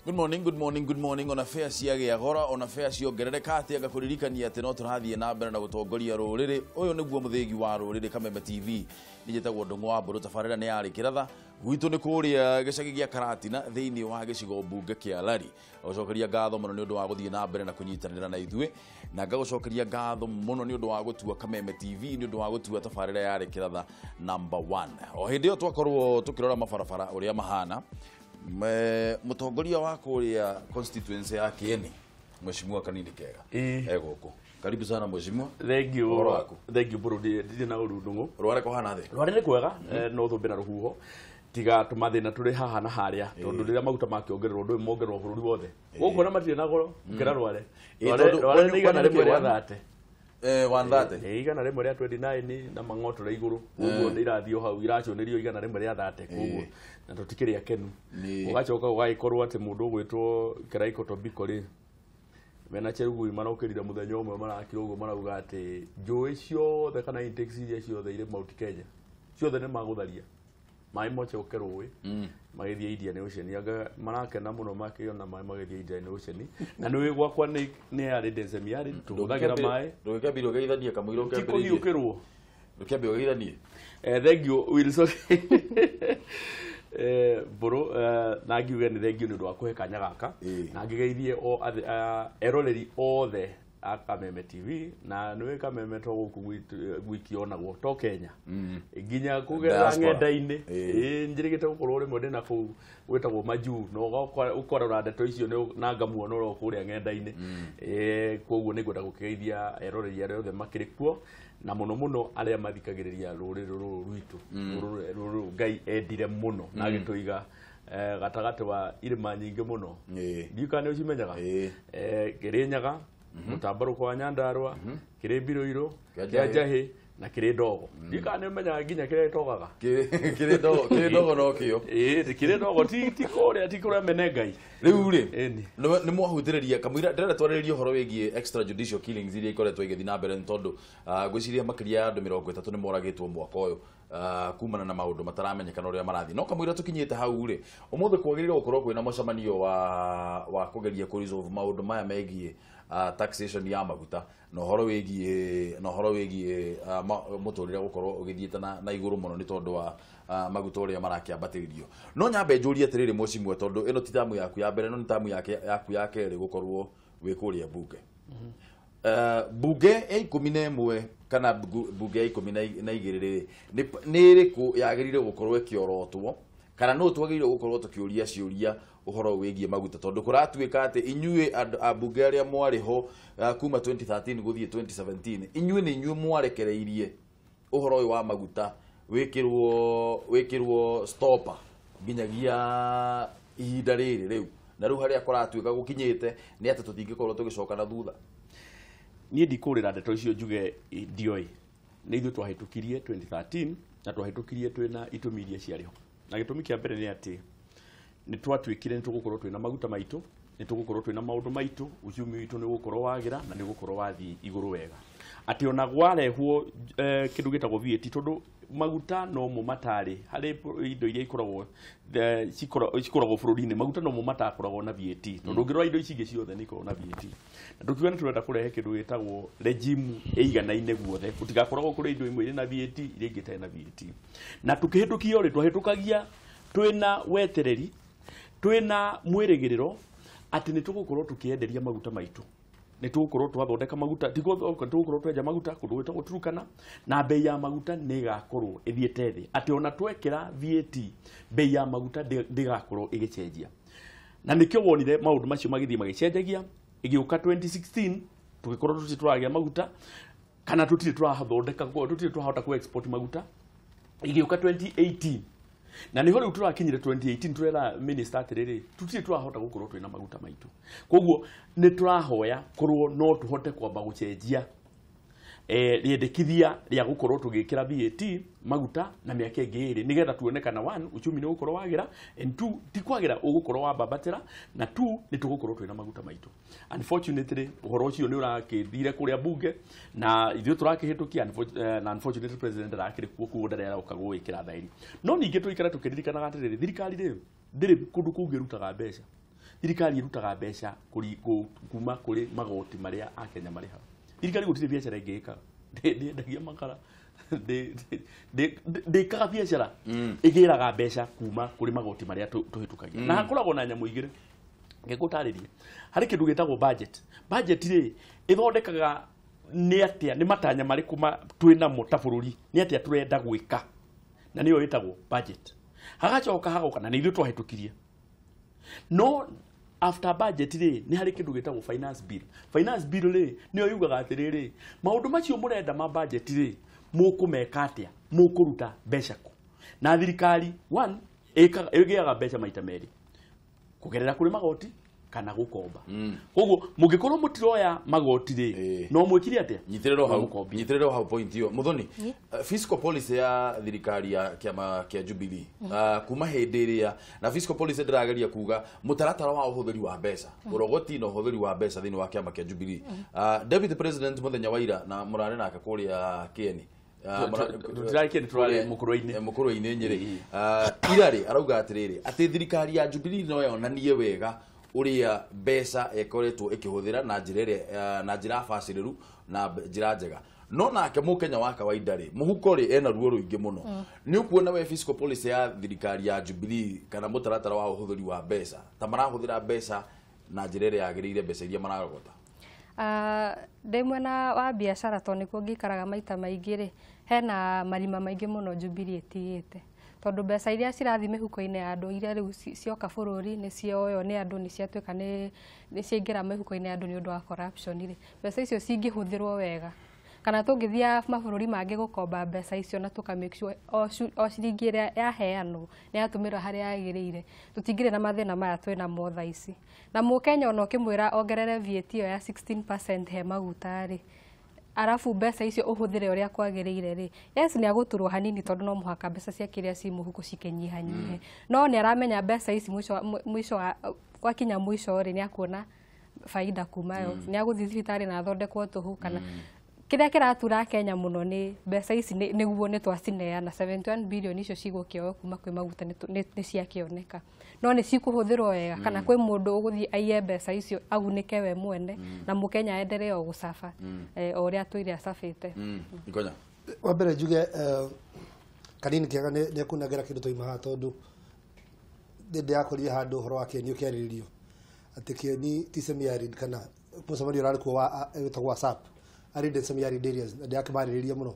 Good morning, good morning, good morning. Ona fare ciagĩa goro, ona fare ciongerereka atĩa, ngakũririkania atĩ no tũrathiĩ na mbere na gũtongoria rũrĩrĩ. Ũyũ nĩguo mũthĩgi wa rũrĩrĩ, Kameme TV. Niĩ njĩtagwo Ndũng'ũ wa Mbũrũ, tabarĩra nĩ yarĩ kĩratha. Gwitũ nĩ kũrĩa gĩcagi gĩa Karatina thĩinĩ wa gĩcigo mbunge kĩa Lari. Gũcokeria ngatho mũno nĩ ũndũ wa gũthiĩ na mbere na kũnyitanĩra na ithuĩ, na ngagũcokeria ngatho mũno nĩ ũndũ wa gũtua Kameme TV, nĩ ũndũ wa gũtua tabarĩra yarĩ kĩratha number 1. O hĩndĩ ĩyo twakorwo tũkĩrora mabarabara ũrĩa mahana, mũtongoria wa kũrĩa constituency ya Kieni, Mheshimiwa Kanini Kega, egũkũ. Karibu sana mheshimiwa. Thank you. Ũhoro waku? Thank you bro, ndirĩ na ũru Ndũng'ũ. Rware kũhana thĩ? Rware nĩ kwega, no thũmbĩ na rũhuho. Tiga tũmathĩna tũrĩ haha na harĩa, tondũ rĩrĩa maguta makĩongererwo ndũĩ mongererwo bũrũri wothe. Gũkũ na matirĩ na goro, gũkĩra Rware. Tondũ Rware nĩ igana kwanyu rĩmwe rĩa nĩ 30. 130. 100 rĩa 29 na mang'otore igũrũ. Koguo nĩ irathiĩ o hau, iracũnĩrio 100 rĩa 30, koguo na tũtikĩrĩ akenu. Ũgacoka ũgagĩkorwo atĩ mũndũ ũgwĩtwo Kĩraiko Tobiko rĩ, mena Cherugui marokĩrire mũthenya ũmwe marakira ũguo marauga atĩ njũĩ ciothe kana intakes iria ciothe irĩ Mount Kenya ciothe nĩ magũtharia maĩ mocoke rũĩ magĩthiĩ Indian Ocean. Anga marakena mũno makĩona maĩ magĩthiĩ Indian Ocean. Na nĩ gwakwa nĩ arid and semi arid, tũhũthagĩra maĩ. Ndũgĩkĩambia ũgeithanie kamũira Ti ũkĩambĩrĩirie. kũhiũkĩrwo. Ndũkĩambia ũgeithanie. Thank you Wilson. Mbũrũ, na ngiuge nĩ thank you nĩ ũndũ wa kũhe kanya gaka. Na ngĩgeithie o eroreri othe a Kameme TV, na nĩwe Kameme to gũkũ gwiki onagwo to Kenya. Nginya kũgerera Diaspora. ng'enda-inĩ. Njĩrĩgĩte gũkorwo rĩmwe ndĩna kũu gwĩtagwo Majuu, na ũkarora ndeto icio na ngamuona oro kũrĩa ng'enda-inĩ. Koguo nĩngwenda gũkĩgeithia eroreri arĩa othe makĩrĩ kuo, na mũno mũno arĩa mathikagĩrĩria rũrĩrĩ rũrũ rwitũ. Rũrĩrĩ rũrũ Ngai endire mũno na agĩtũiga gatagatĩ wa irĩma nyingĩ mũno. Ndiũĩ kana nĩ ũcimenyaga? Kĩrĩnyaga, mũtambarũko wa Nyandarũa, kĩrĩ Mbirũirũ, Kĩa kĩa Njahĩ. Njahĩ na kĩrĩ Ndogo. Ndiũĩ kana nĩ ũmenyaga nginya kĩrĩa gĩtogaga? Kĩrĩ ndogo, kĩrĩ ndogo no kĩo. Kĩrĩ ndogo ti kũrĩa mene Ngai. Rĩu rĩ, Ĩni. nĩ mwahutĩrĩria kamũira ndĩrenda twarĩrĩrie ũhoro wĩgiĩ extrajudicial killings iria ikoretwo igĩthiĩ na mbere, nĩ tondũ ngwĩciria makĩria ya andũ 30 nĩ moragĩtwo mwaka ũyũ, kumana na maũndũ mataramenyekana ũrĩa marathiĩ. No kamũira tũkinyĩte hau rĩ, ũmũthĩ kwagĩrĩirwo gũkorwo kwĩna mũcemanio wa kũgeria kũ resolve maũndũ maya megiĩ taxation ya maguta na ũhoro wĩgiĩ, na ũhoro wĩgiĩ mũtũrĩre gũkorwo ũgĩthiĩte na igũrũ mũno nĩ tondũ wa maguta ũrĩa marakĩambatĩrĩrio. No nyambe njũrie atĩrĩrĩ mheshimiwa, tondũ ĩno ti tamu yaku ya mbere, no nĩ tamu yaku ya kerĩ gũkorwo wĩ kũrĩa mbunge. Mbunge ya 11 kana mbunge ya 12 rĩ, nĩ ĩrĩkũ yagĩrĩire gũkorwo ĩkĩorotwo, kana nũ twagĩrĩire gũkorwo tũkĩũria ciũria ũhoro wĩgiĩ maguta, tondũ kũratuĩka atĩ inyuĩ andũ a mbunge arĩa mwarĩ ho kuma 2013 gũthiĩ 2017, inyuĩ nĩ inyuĩ mwarekereirie ũhoro ũyũ wa maguta wĩkĩrwo stopper nginyagia ihinda rĩrĩ rĩu, na rĩu harĩa kũratuĩka gũkinyĩte nĩ atĩ tũtingĩkorwo tũgĩcoka na thutha. Niĩ ndikũrĩra ndeto icio njuge ndioĩ. Nĩ ithuĩ twahĩtũkirie 2013 na twahĩtũkirie twĩna itũmi iria ciarĩ ho. Na gĩtũmi kĩa mbere nĩ atĩ nĩ twatuĩkire nĩ tũgũkorwo twĩna maguta maitũ, nĩ tũgũkorwo twĩna maũndũ maitũ, uchumi witũ nĩ ũgũkorwo wagĩra na nĩ ũgũkorwo wathiĩ igũrũ wega. Atĩ ona gwarehwo kĩndũ gĩtagwo VAT, tondũ maguta no mo matarĩ harĩ indo iria cikoragwo bũrũri-inĩ, maguta no mo matakoragwo na VAT, tondũ ũngĩrora indo ici ingĩ ciothe nĩ ikoragwo na VAT. Na tũkiuga nĩ tũrenda kũrehe kĩndũ gĩtagwo regime ĩiganaine guothe, gũtigakoragwo kũrĩ indo imwe irĩ na VAT, iria ingĩ itarĩ na VAT. Na tũkĩhĩtũkio rĩ, twahĩtũkagia twĩna wetereri, twĩna mwĩrĩgĩrĩro atĩ nĩ tũgũkorwo tũkĩenderia maguta maitũ, nĩ tũgũkorwo twathondeka maguta, ti tũgũkorwo twenja maguta kũndũ gwĩtagwo Turkana, na bei ya maguta nĩ ĩgakorwo ĩthiĩte thĩ, atĩ ona twekĩra VAT bei ya maguta ndĩgakorwo ĩgĩcenjia. Na nĩkĩo wonire maũndũ macio magĩthiĩ magĩcenjagia. Ĩgĩũka 2016 tũgĩkorwo tũtirĩ tũragĩa maguta, kana tũtirĩ tũrathondeka, tũtirĩ tũrahota kũ export maguta. Ĩgĩũka 2018, na nĩho rĩu tũrakinyire 2018, tũrera minister atĩrĩrĩ, tũtirĩ tũrahota gũkorwo twĩna maguta maitũ, koguo nĩ tũrahoya korwo no tũhote kwamba gũcenjia rĩendekithia rĩa gũkorwo tũgĩkĩra VAT maguta na mĩaka ĩngĩ ĩrĩ, nĩgetha tuone kana 1 uchumi nĩ ũgũkorwo wagĩra, and 2 ti kwagĩra ũgũkorwo wambambatĩra, na 2 nĩ tũgũkorwo twĩna maguta maitũ. Unfortunately ũhoro ũcio nĩ ũrakĩthire kũrĩa bunge na ithuĩ tũrakĩhĩtũkia, na unfortunately president ndarakĩrĩ kuo, koguo ndarĩ aroka gwĩkĩra thaĩri. No ningĩ tũikare tũkĩririkanaga atĩrĩrĩ, thirikari rĩ ndĩrĩ kũndũ kũngĩ ĩrutaga mbeca. Thirikari ĩrutaga mbeca kuma kũrĩ magoti marĩa akenya marĩhaga. Thirikari gũtirĩ biacara ĩngĩka. Ndĩendagia makara, ndĩkaga biacara, ĩgĩraga mbeca kuma kũrĩ magoti marĩa tũhĩtũkagia. Na hakoragwo na nyamũ igĩrĩ. Ngĩgũtarĩria harĩ kĩndũ gĩtagwo budget. Budget rĩ ĩthondekaga nĩ atĩa, nĩ matanya marĩkũ twĩ namo ta bũrũri, nĩ atĩa tũrenda gwĩka, na nĩyo ĩtagwo budget. Hagacoka hagoka na nĩ ithuĩ twahĩtũkirie. No after budget rĩ nĩ harĩ kĩndũ gĩtagwo finance bill. Finance bill rĩ nĩyo yugaga atĩrĩrĩ, maũndũ macio mũrenda ma budget rĩ mũkũmeka atĩa, mũkũruta mbeca kũ. Na thirikari one ĩgĩaga mbeca maita merĩ, kũgerera kũrĩ magoti kana gũkomba. Koguo mũngĩkorwo mũtiroya magoti rĩ no mwĩkire atĩa? Nyitĩrĩrwo hau point ĩyo. Muthoni, fiscal policy ya thirikari ya kĩama kĩa Jubilee kuma hĩndĩ ĩrĩa, na fiscal policy ndĩrageria kuga mũtaratara wa ũhũthĩri wa mbeca, ũrogoti na ũhũthĩri wa mbeca thĩinĩ wa kĩama kĩa Jubilee. Deputy President mũthenya wa ira na mũrarĩ nake kũrĩa Kieni, Mũkũrwe-inĩ Nyĩrĩ, ira rĩ arauga atĩrĩrĩ atĩ thirikari ya Jubilee no yonanie wega ũrĩa mbeca ĩkoretwo ĩkĩhũthĩra na njĩra ĩrĩa, na njĩra bacĩrĩru na njĩra njega. No nake mũkenya wa kawaida rĩ mũhuko rĩ ena ruo rũingĩ mũno. Nĩ ũkuona we fiscal policy ya thirikari ya Jubilee kana mũtaratara wa ũhũthĩri wa mbeca ta marahũthĩra mbeca na njĩra ĩrĩa yagĩrĩire, mbeca iria mararogota? Ndĩ mwena wa biacara tondũ nĩkuo ngĩikaraga maita maingĩ rĩ, hena marima maingĩ mũno Jubilee ĩtigĩte. Tondũ mbeca iria cirathiĩ mĩhuko-inĩ ya andũ iria rĩu cioka bũrũri nĩ cioywo nĩ andũ, nĩ ciatuĩka nĩ ciaingĩra mĩhuko-inĩ ya andũ nĩ ũndũ wa corruption rĩ, mbeca icio cingĩhũthĩrwo wega kana tũngĩthiĩ mabũrũri mangĩ gũkomba mbeca icio na tũka make sure o ciringi ĩrĩa yaheanwo nĩ yatũmĩrwo harĩa yagĩrĩire, tũtingĩrĩ na mathĩna maya twĩnamo thaa ici. Na mũkenya ona ũkĩmwĩra ongerere VAT ĩyo ya 16% he maguta rĩ, arabu mbeca icio ũhũthĩre ũrĩa kwagĩrĩire rĩ, yes nĩ agũturwo hanini tondũ no mũhaka mbeca ciake iria ci mũhuko cikĩnyihanyihe, no nĩ aramenya mbeca ici mũico gwakinya mũico rĩ nĩ akuona faida kuma yo, nĩ agũthiĩ thibitarĩ na athondekwo tũhũ kana kĩrĩa kĩratura Kenya mũno nĩ mbeca ici nĩguo nĩ twacineana 71 billion icio cigũkĩoywo kuma kwĩ maguta nĩ ciakĩoneka, no nĩ cikũhũthĩrwo wega kana kwĩ mũndũ ũgũthiĩ aiye mbeca icio agunĩke we mwene na mũkenya aendelee o gũcaba o ũrĩa atũire acabĩte. Ikonya wa mbere njuge kanini kĩega nĩ ekunengera kĩndũ twaima haha tondũ ndĩrakorire handũ ũhoro wa Kĩeni ũkĩarĩrĩrio atĩ Kĩeni ti semi-arid kana mũcemanio ũrarĩ kuo wa wĩtagwo ASAP, arid and semi-arid areas, na ndĩrakĩmarĩrĩria mũno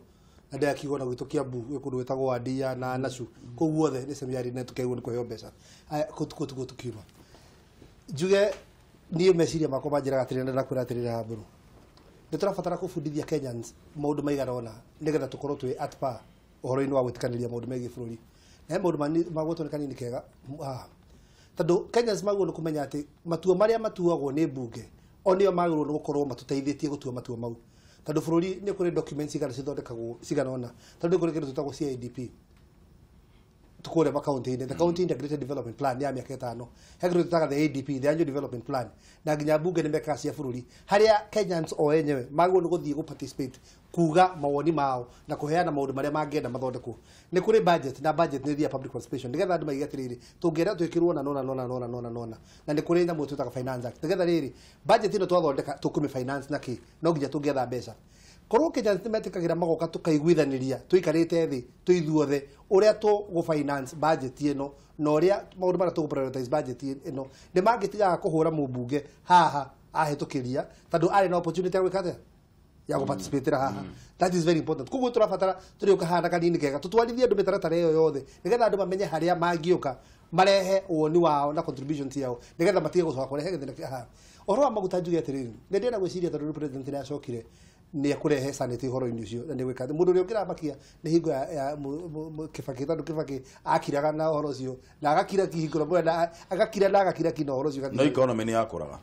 na ndĩrakiuga ona gwitũ Kiambu gwĩ kũndũ gwĩtagwo Wandia na Nacu, kũu guothe nĩ semi-arid na tũkerirwo nĩ kũheo mbeca. Kũu tikuo tũkiuma. Njuge niĩ meciria makwa manjĩraga atĩrĩrĩ na ndakwĩra atĩrĩrĩ haha mbũrũ, nĩ tũrabatara kũbundithia Kenyans maũndũ maigana ũna nĩgetha tũkorwo twĩ at par ũhoro-inĩ wa gwĩtĩkanĩria maũndũ megiĩ bũrũri. Na he maũndũ magwetwo nĩ kanini kega haha, tondũ Kenyans magĩrĩirwo nĩ kũmenya atĩ matua marĩa matuagwo nĩ mbunge o nĩo magĩrĩirwo nĩ gũkorwo matũteithĩtie gũtua matua mau, tondũ bũrũri nĩ kũrĩ documents cigana cithondekagwo cigana ũna, tondũ nĩ kũrĩ kĩndũ twĩtagwo CIDP kũrĩa makaunti-inĩ, the County Integrated Development Plan ya mĩaka ĩtano, he kĩndũ twĩtaga the ADP, the Annual Development Plan, na nginya mbunge nĩ mekaga cia bũrũri harĩa Kenyans o enyewe magĩrĩirwo nĩ gũthiĩ gũ participate kuga mawoni mao na kũheana maũndũ marĩa mangĩenda mathondekwo. Nĩ kũrĩ budget na budget nĩ ĩthiaga public participation nĩgetha andũ maige atĩrĩrĩ tũngĩenda twĩkĩrwo na nona nona nona nona nona, na nĩ kũrĩ nyamũ twĩtaga Finance Act nĩgetha rĩrĩ budget ĩno twathondeka tũkũmĩ finance na kĩ, no nginya tũngĩetha mbeca. Korwo Kenyans nĩ metĩkagĩra magoka tũkaiguithanĩria tũikarĩte thĩ twĩ ithuothe ũrĩa tũgũ finance budget ĩno na ũrĩa maũndũ marĩa tũgũ prioritize budget ĩno, nĩ mangĩtigaga kũhũra mũmbunge haha ahĩtũkĩria tondũ arĩ na opportunity ya gwĩka atĩa, ya gũ participate haha. That is very important. Koguo tũrabatara tũrĩũka haha na kanini kega tũtwarithie andũ mĩtaratara ĩyo yothe nĩgetha andũ mamenye harĩa mangĩũka marehe woni wao na contribution ciao nĩgetha matige gũcoka kũrehe gĩthĩna haha. Ũhoro wa maguta njuge atĩrĩrĩ, nĩ ndĩrenda gwĩciria tondũ president nĩ acokire nĩ ekũrehe sanity ũhoro-inĩ ũcio na nĩ gwĩka mũndũ ũrĩa ũngĩramakia nĩ hingo ya Kibaki, tondũ Kibaki akiraga na ũhoro ũcio na agakira kĩhingũro na agakira na agakira ki na ũhoro ũcio. No economy nĩ yakũraga.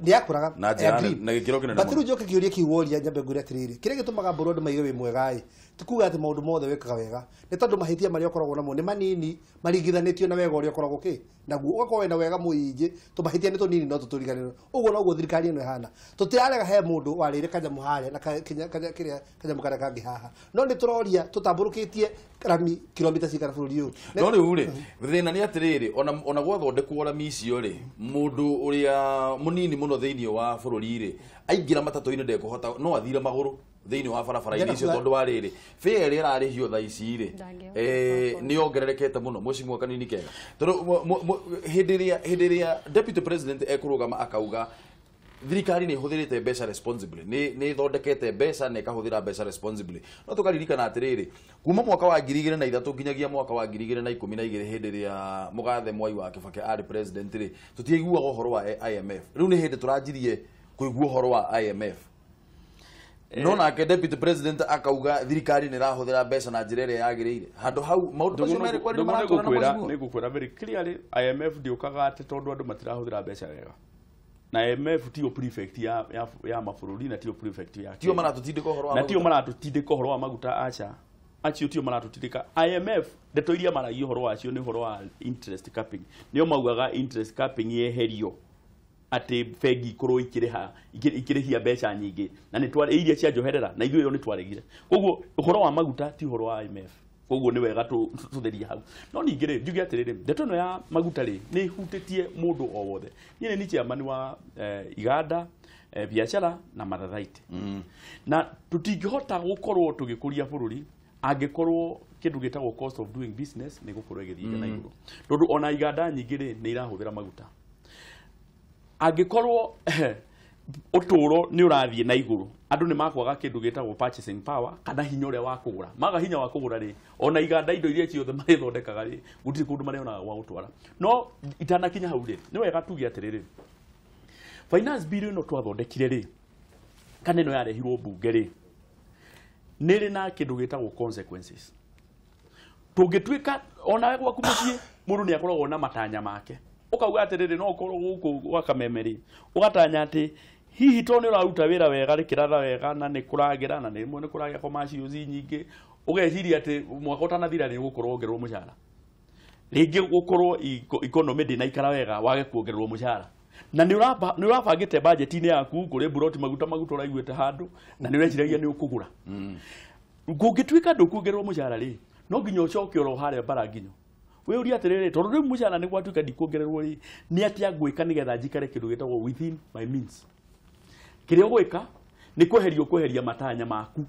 Nĩ yakũraga. Na njĩra na gĩkĩro kĩnene mũno. But rĩu njoke kĩũria kĩu woria nyambe ngwĩre atĩrĩrĩ, kĩrĩa gĩtũmaga mbũrũ andũ maige wĩ mwega ĩ ti kuga atĩ maũndũ mothe wĩkaga wega, nĩ tondũ mahĩtia marĩa ũkoragwo namo nĩ manini maringithanĩtio na wega ũrĩa ũkoragwo kĩ naguo, ũgakorwo wĩna wega mũingĩ, tũmahĩtia nĩ tũnini no tũtũriganĩrwo. Ũguo noguo thirikari ĩno ĩhana. Tũtirarega he mũndũ warĩire kanyamũ harĩa na kĩrĩa kanyamũ karĩa kangĩ haha, no nĩ tũroria tũtambũrũkĩtie rami kilomita cigana bũrũri ũyũ. No rĩu rĩ, thĩna nĩ atĩrĩrĩ, ona gwathondekwo rami icio rĩ, mũndũ ũrĩa mũnini mũno thĩinĩ wa bũrũri rĩ, aingĩra matatũ-inĩ ndekũhota, no athire magũrũ thĩinĩ wa barabara-inĩ icio tondũ wa rĩrĩ fare ĩrĩa ĩrarĩhio thaa ici rĩ nĩ yongererekete mũno. Mũcimwa kanini kega tondũ hĩndĩ ĩrĩa deputy president ekũrũgama akauga thirikari nĩ ĩhũthĩrĩte mbeca responsibly, nĩ ĩthondekete mbeca na ĩkahũthĩra mbeca responsibly, no tũkaririkana atĩrĩrĩ, kuma mwaka wa 2003 nginyagia mwaka wa 2012 hĩndĩ ĩrĩa mũgathe Mwai wa Kibaki arĩ president rĩ, tũtiaiguaga ũhoro wa IMF. Rĩu nĩ hĩndĩ tũranjirie kũigua ũhoro wa IMF. No nake deputy president akauga thirikari nĩ ĩrahũthĩra mbeca na njĩra ĩrĩa yagĩrĩire. Handũ hau maũndũ macio merĩ kwani maratwarana na mũciĩ. Nĩngũkwĩra very clearly, IMF ndĩũkaga atĩ tondũ andũ matirahũthĩra mbeca wega. Na IMF tiyo prefect ya mabũrũri na tiyo prefect ya tiyo maratũtindĩka ũhoro wa maguta, na tiyo maratũtindĩka ũhoro wa maguta, aca acio tiyo maratũtindĩka. IMF ndeto iria maragia ũhoro wacio nĩ ũhoro wa interest capping, nĩo maugaga interest capping yeherio atĩ bengi ikorwo ikĩrĩhia mbeca nyingĩ, na nĩ tware iria cia njoherera na ithuĩ ĩyo nĩ twaregire. Koguo ũhoro wa maguta ti ũhoro wa IMF, koguo nĩ wega tũtherie hau. No ningĩ rĩ, njuge atĩrĩrĩ, ndeto ĩno ya maguta rĩ nĩ ĩhutĩtie mũndũ o wothe. Niĩ nĩ chairman wa iganda, biacara na mathathaitĩ, na tũtingĩhota gũkorwo tũgĩkũria bũrũri angĩkorwo kĩndũ gĩtagwo cost of doing business nĩ gũkorwo ĩgĩthiĩ na igũrũ, tondũ ona iganda nyingĩ rĩ nĩ irahũthĩra maguta. Angĩkorwo ũtũũro nĩ ũrathiĩ na igũrũ, andũ nĩ makwaga kĩndũ gĩtagwo purchasing power kana hinya ũrĩa wa kũgũra. Maga hinya wa kũgũra rĩ, ona iganda indo iria ciothe marĩthondekaga rĩ, gũtirĩ kũndũ marĩonaga gwa gũtwara. No itanakinya hau rĩ, nĩ wega tuge atĩrĩrĩ, finance bill ĩno twathondekire rĩ, kana ĩno yarehirwo mbunge rĩ, nĩ ĩrĩ na kĩndũ gĩtagwo consequences. Tũngĩtuĩka onawe gwaku mũciĩ, mũndũ nĩ akoragwo na matanya make. Ũkauga atĩrĩrĩ, no ũkorwo gũkũ gwa Kameme rĩ, ũgatanya atĩ hihi tondũ nĩ ũraruta wĩra wega rĩ, kĩratha wega na nĩ kũragĩra na nĩ kũragĩa commercials nyingĩ, ũgeciria atĩ mwaka ũtanathira nĩ ũgũkorwo wongererwo mũcara. Rĩngĩ gũkorwo economy ndĩnaikara wega wage kuongererwo mũcara. Na nĩ ũrabangĩte budget-inĩ yaku kũrĩ mburoti maguta ũraiguĩte handũ na nĩ ũreciragia nĩ ũkũgũra. Kũngĩtuĩka ndũkuongererwo mũcara rĩ, no nginya ũcoke oro harĩa mbara nginyo. Wĩũrie atĩrĩrĩ, tondũ rĩu mũcara nĩ gwatuĩka ndikuongererwo rĩ, nĩ atĩa ngwĩka nĩgetha njikare kĩndũ gĩtagwo within my means. Kĩrĩa ũgwĩka nĩ kweheria matanya maku,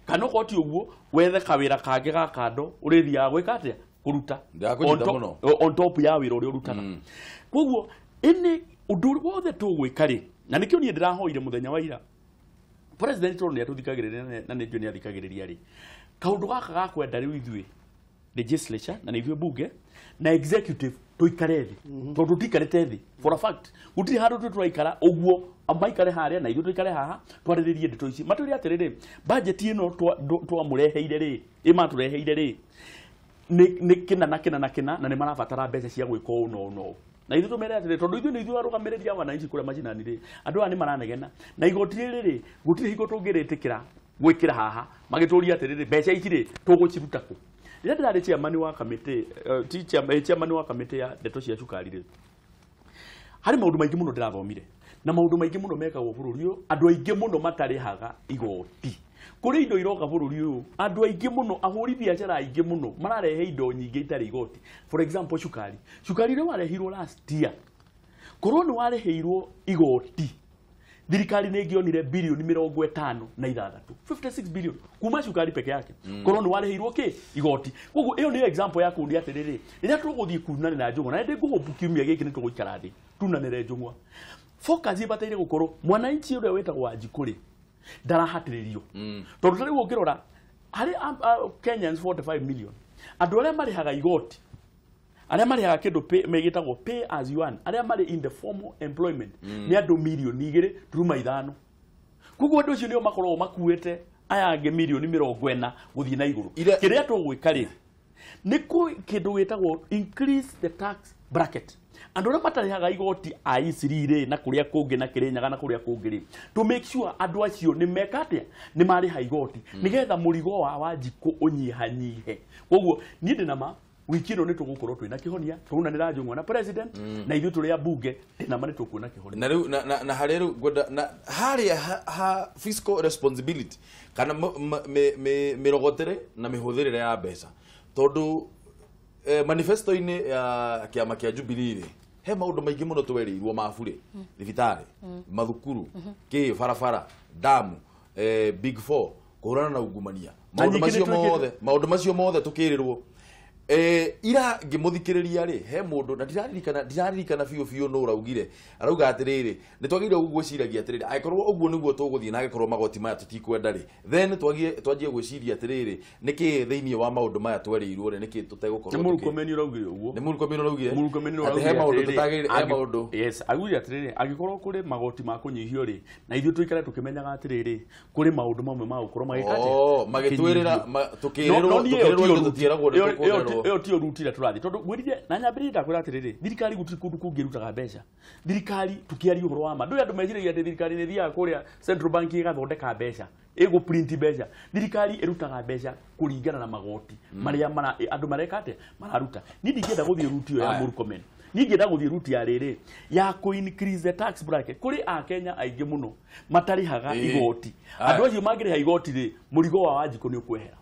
kana okorwo ti ũguo wethe kawĩra kangĩ ga kando ũrĩthiaga gwĩka atĩa, kũruta on top ya wĩra ũrĩa ũrutaga. Koguo ĩnĩ ũndũ wothe tũgwĩka rĩ, na nĩkĩo niĩ ndĩrahoire mũthenya wa ira president tondũ nĩ atũthikagĩrĩria na nĩ njũĩ nĩ athikagĩrĩria rĩ, kaũndũ gaka ga kwenda rĩu ithuĩ legislature na nĩ ithuĩ bunge na executive tuikare thĩ, tondũ tũtiikarĩte thĩ for a fact, gũtirĩ handũ tũ tũraikara ũguo maikare harĩa na ithuĩ tũikare haha twarĩrĩrie ndeto ici. Matwĩre atĩrĩrĩ, budget ĩno twamũreheire rĩ, ĩmatũreheire rĩ, nĩ kĩna na kĩna na kĩna, na nĩ marabatara mbeca cia gwĩka ũũ na ũũ na ũũ. Na ithuĩ tũmere atĩrĩrĩ, tondũ ithuĩ nĩ ithuĩ arũgamĩrĩri a wananchi kũrĩa macinani rĩ, andũ aya nĩ maranegena na igoti rĩrĩ rĩ, gũtirĩ hingo tũngĩrĩtĩkĩra gwĩkĩra haha magĩtũria atĩrĩrĩ, mbeca ici rĩ tũgũciruta kũ? Rĩrĩa ndĩrarĩ chairman wa kamĩtĩ, ti chairman wa kamĩtĩ ya ndeto cia cukari rĩ, harĩ maũndũ maingĩ mũno ndĩrathomire na maũndũ maingĩ mũno mekagwo bũrũri ũyũ, andũ aingĩ mũno matarĩhaga igoti. Kũrĩ indo iroka bũrũri ũyũ, andũ aingĩ mũno, ahũri biacara aingĩ mũno mararehe indo nyingĩ itarĩ igoti. For example, cukari. Cukari ũrĩa warehirwo last year, korwo nĩ warĩhĩirwo igoti, thirikari nĩ ĩngĩonire bilioni 56, 56 billion kuma cukari peke yake, korwo nĩ warĩhĩirwo kĩ igoti. Koguo ĩyo nĩ example ya kuuria atĩrĩrĩ, rĩrĩa tũgũthiĩ kunanĩra njũng'wa, na nĩ ngũhũpu kiumia gĩkĩ nĩ tũgũikara thĩ tunanĩre njũng'wa, focus ĩbataire gũkorwo mwananchi ũrĩa wĩtagwo Wanjikũ rĩ ndarahatĩrĩrio. Tondũ ta rĩu ũngĩrora harĩ Kenyans 45 million, andũ arĩa marĩhaga igoti, arĩa marĩhaga kĩndũ gĩtagwo pay as you earn, arĩa marĩ in the formal employment nĩ andũ milioni 2.5. Koguo andũ acio nĩo makoragwo makuĩte aya angĩ milioni 40 gũthiĩ na igũrũ. Kĩrĩa tũgwĩka rĩ Nĩ kĩndũ gĩtagwo increase the tax bracket. Andũ arĩa matarĩhaga igoti a Isiri rĩ na kũrĩa kũngĩ na Kĩrĩnyaga na kũrĩa kũngĩ rĩ, to make sure andũ acio nĩ meka atĩa, nĩ marĩha igoti nĩgetha mũrigo wa Wanjikũ ũnyihanyihe. Koguo niĩ ndĩ na ma wiki ĩno nĩ tũgũkorwo twĩna kĩhonia, tũraunanĩra Njũng'wa na president na ithuĩ tũrĩ a bunge ndĩ na ma nĩ tũkuona kĩhonia. Na rĩu na harĩa rĩu ngwenda na harĩa ha fiscal responsibility kana mĩrogotere na mĩhũthĩrĩre ya mbeca, tondũ manifesto-inĩ ya kĩama kĩa Jubilee rĩ, he maũndũ maingĩ mũno twerĩirwo ma burĩ, thibitarĩ, mathukuru, kĩ barabara, damu, big four, kũhũrana na ungumania, maũndũ macio mothe, maũndũ macio mothe tũkĩrĩrwo. Ira ngĩmũthikĩrĩria rĩ, he mũndũ na ndiraririkana biũ biũ nũ ũraugire, arauga atĩrĩrĩ, nĩ twagĩrĩirwo gwĩciragia atĩrĩrĩ, angĩkorwo ũguo nĩguo tũgũthiĩ na angĩkorwo magoti maya tũtikwenda rĩ, then twanjie gwĩciria atĩrĩrĩ, nĩkĩ thĩinĩ wa maũndũ maya twerĩirwo rĩ, nĩkĩ tũtegũkorwo Nĩ Murkomen ũraugire ũguo. Nĩ Murkomen ũraugire? Murkomen Atĩ he maũndũ tũtagĩrĩire, he maũndũ. Yes, augire atĩrĩrĩ, angĩkorwo kũrĩ magoti ma kũnyihio rĩ, na ithuĩ tũikare tũkĩmenyaga atĩrĩrĩ, kũrĩ maũndũ mamwe ma gũkorwo magĩka atĩa? Oh, magĩtwĩrĩra, tũkĩrĩrwo, tũkĩrĩrwo tũtiĩragwo nĩ tũkuongererwo. Ĩyo tiyo route ĩrĩa tũrathiĩ, tondũ ngwĩrire na nyambĩrĩrie ndakwĩra atĩrĩrĩ, thirikari gũtirĩ kũndũ kũngĩ ĩrutaga mbeca. Thirikari tũkĩaria ũhoro wa ma, ndũĩ andũ meciragia atĩ thirikari nĩ ĩthiaga kũrĩa Central Bank ĩgathondeka mbeca, ĩgũ print mbeca. Thirikari ĩrutaga mbeca kũringana na magoti marĩa andũ mareka atĩa, mararuta. Niĩ ndingĩenda gũthiĩ route ĩyo ya Murkomen. Niĩ ingĩenda gũthiĩ route ya rĩrĩ ya kũ increase the tax bracket. Kũrĩ Akenya aingĩ mũno matarĩhaga igoti. Andũ acio mangĩrĩha igoti rĩ, mũrigo wa Wanjikũ nĩ ũkwehera.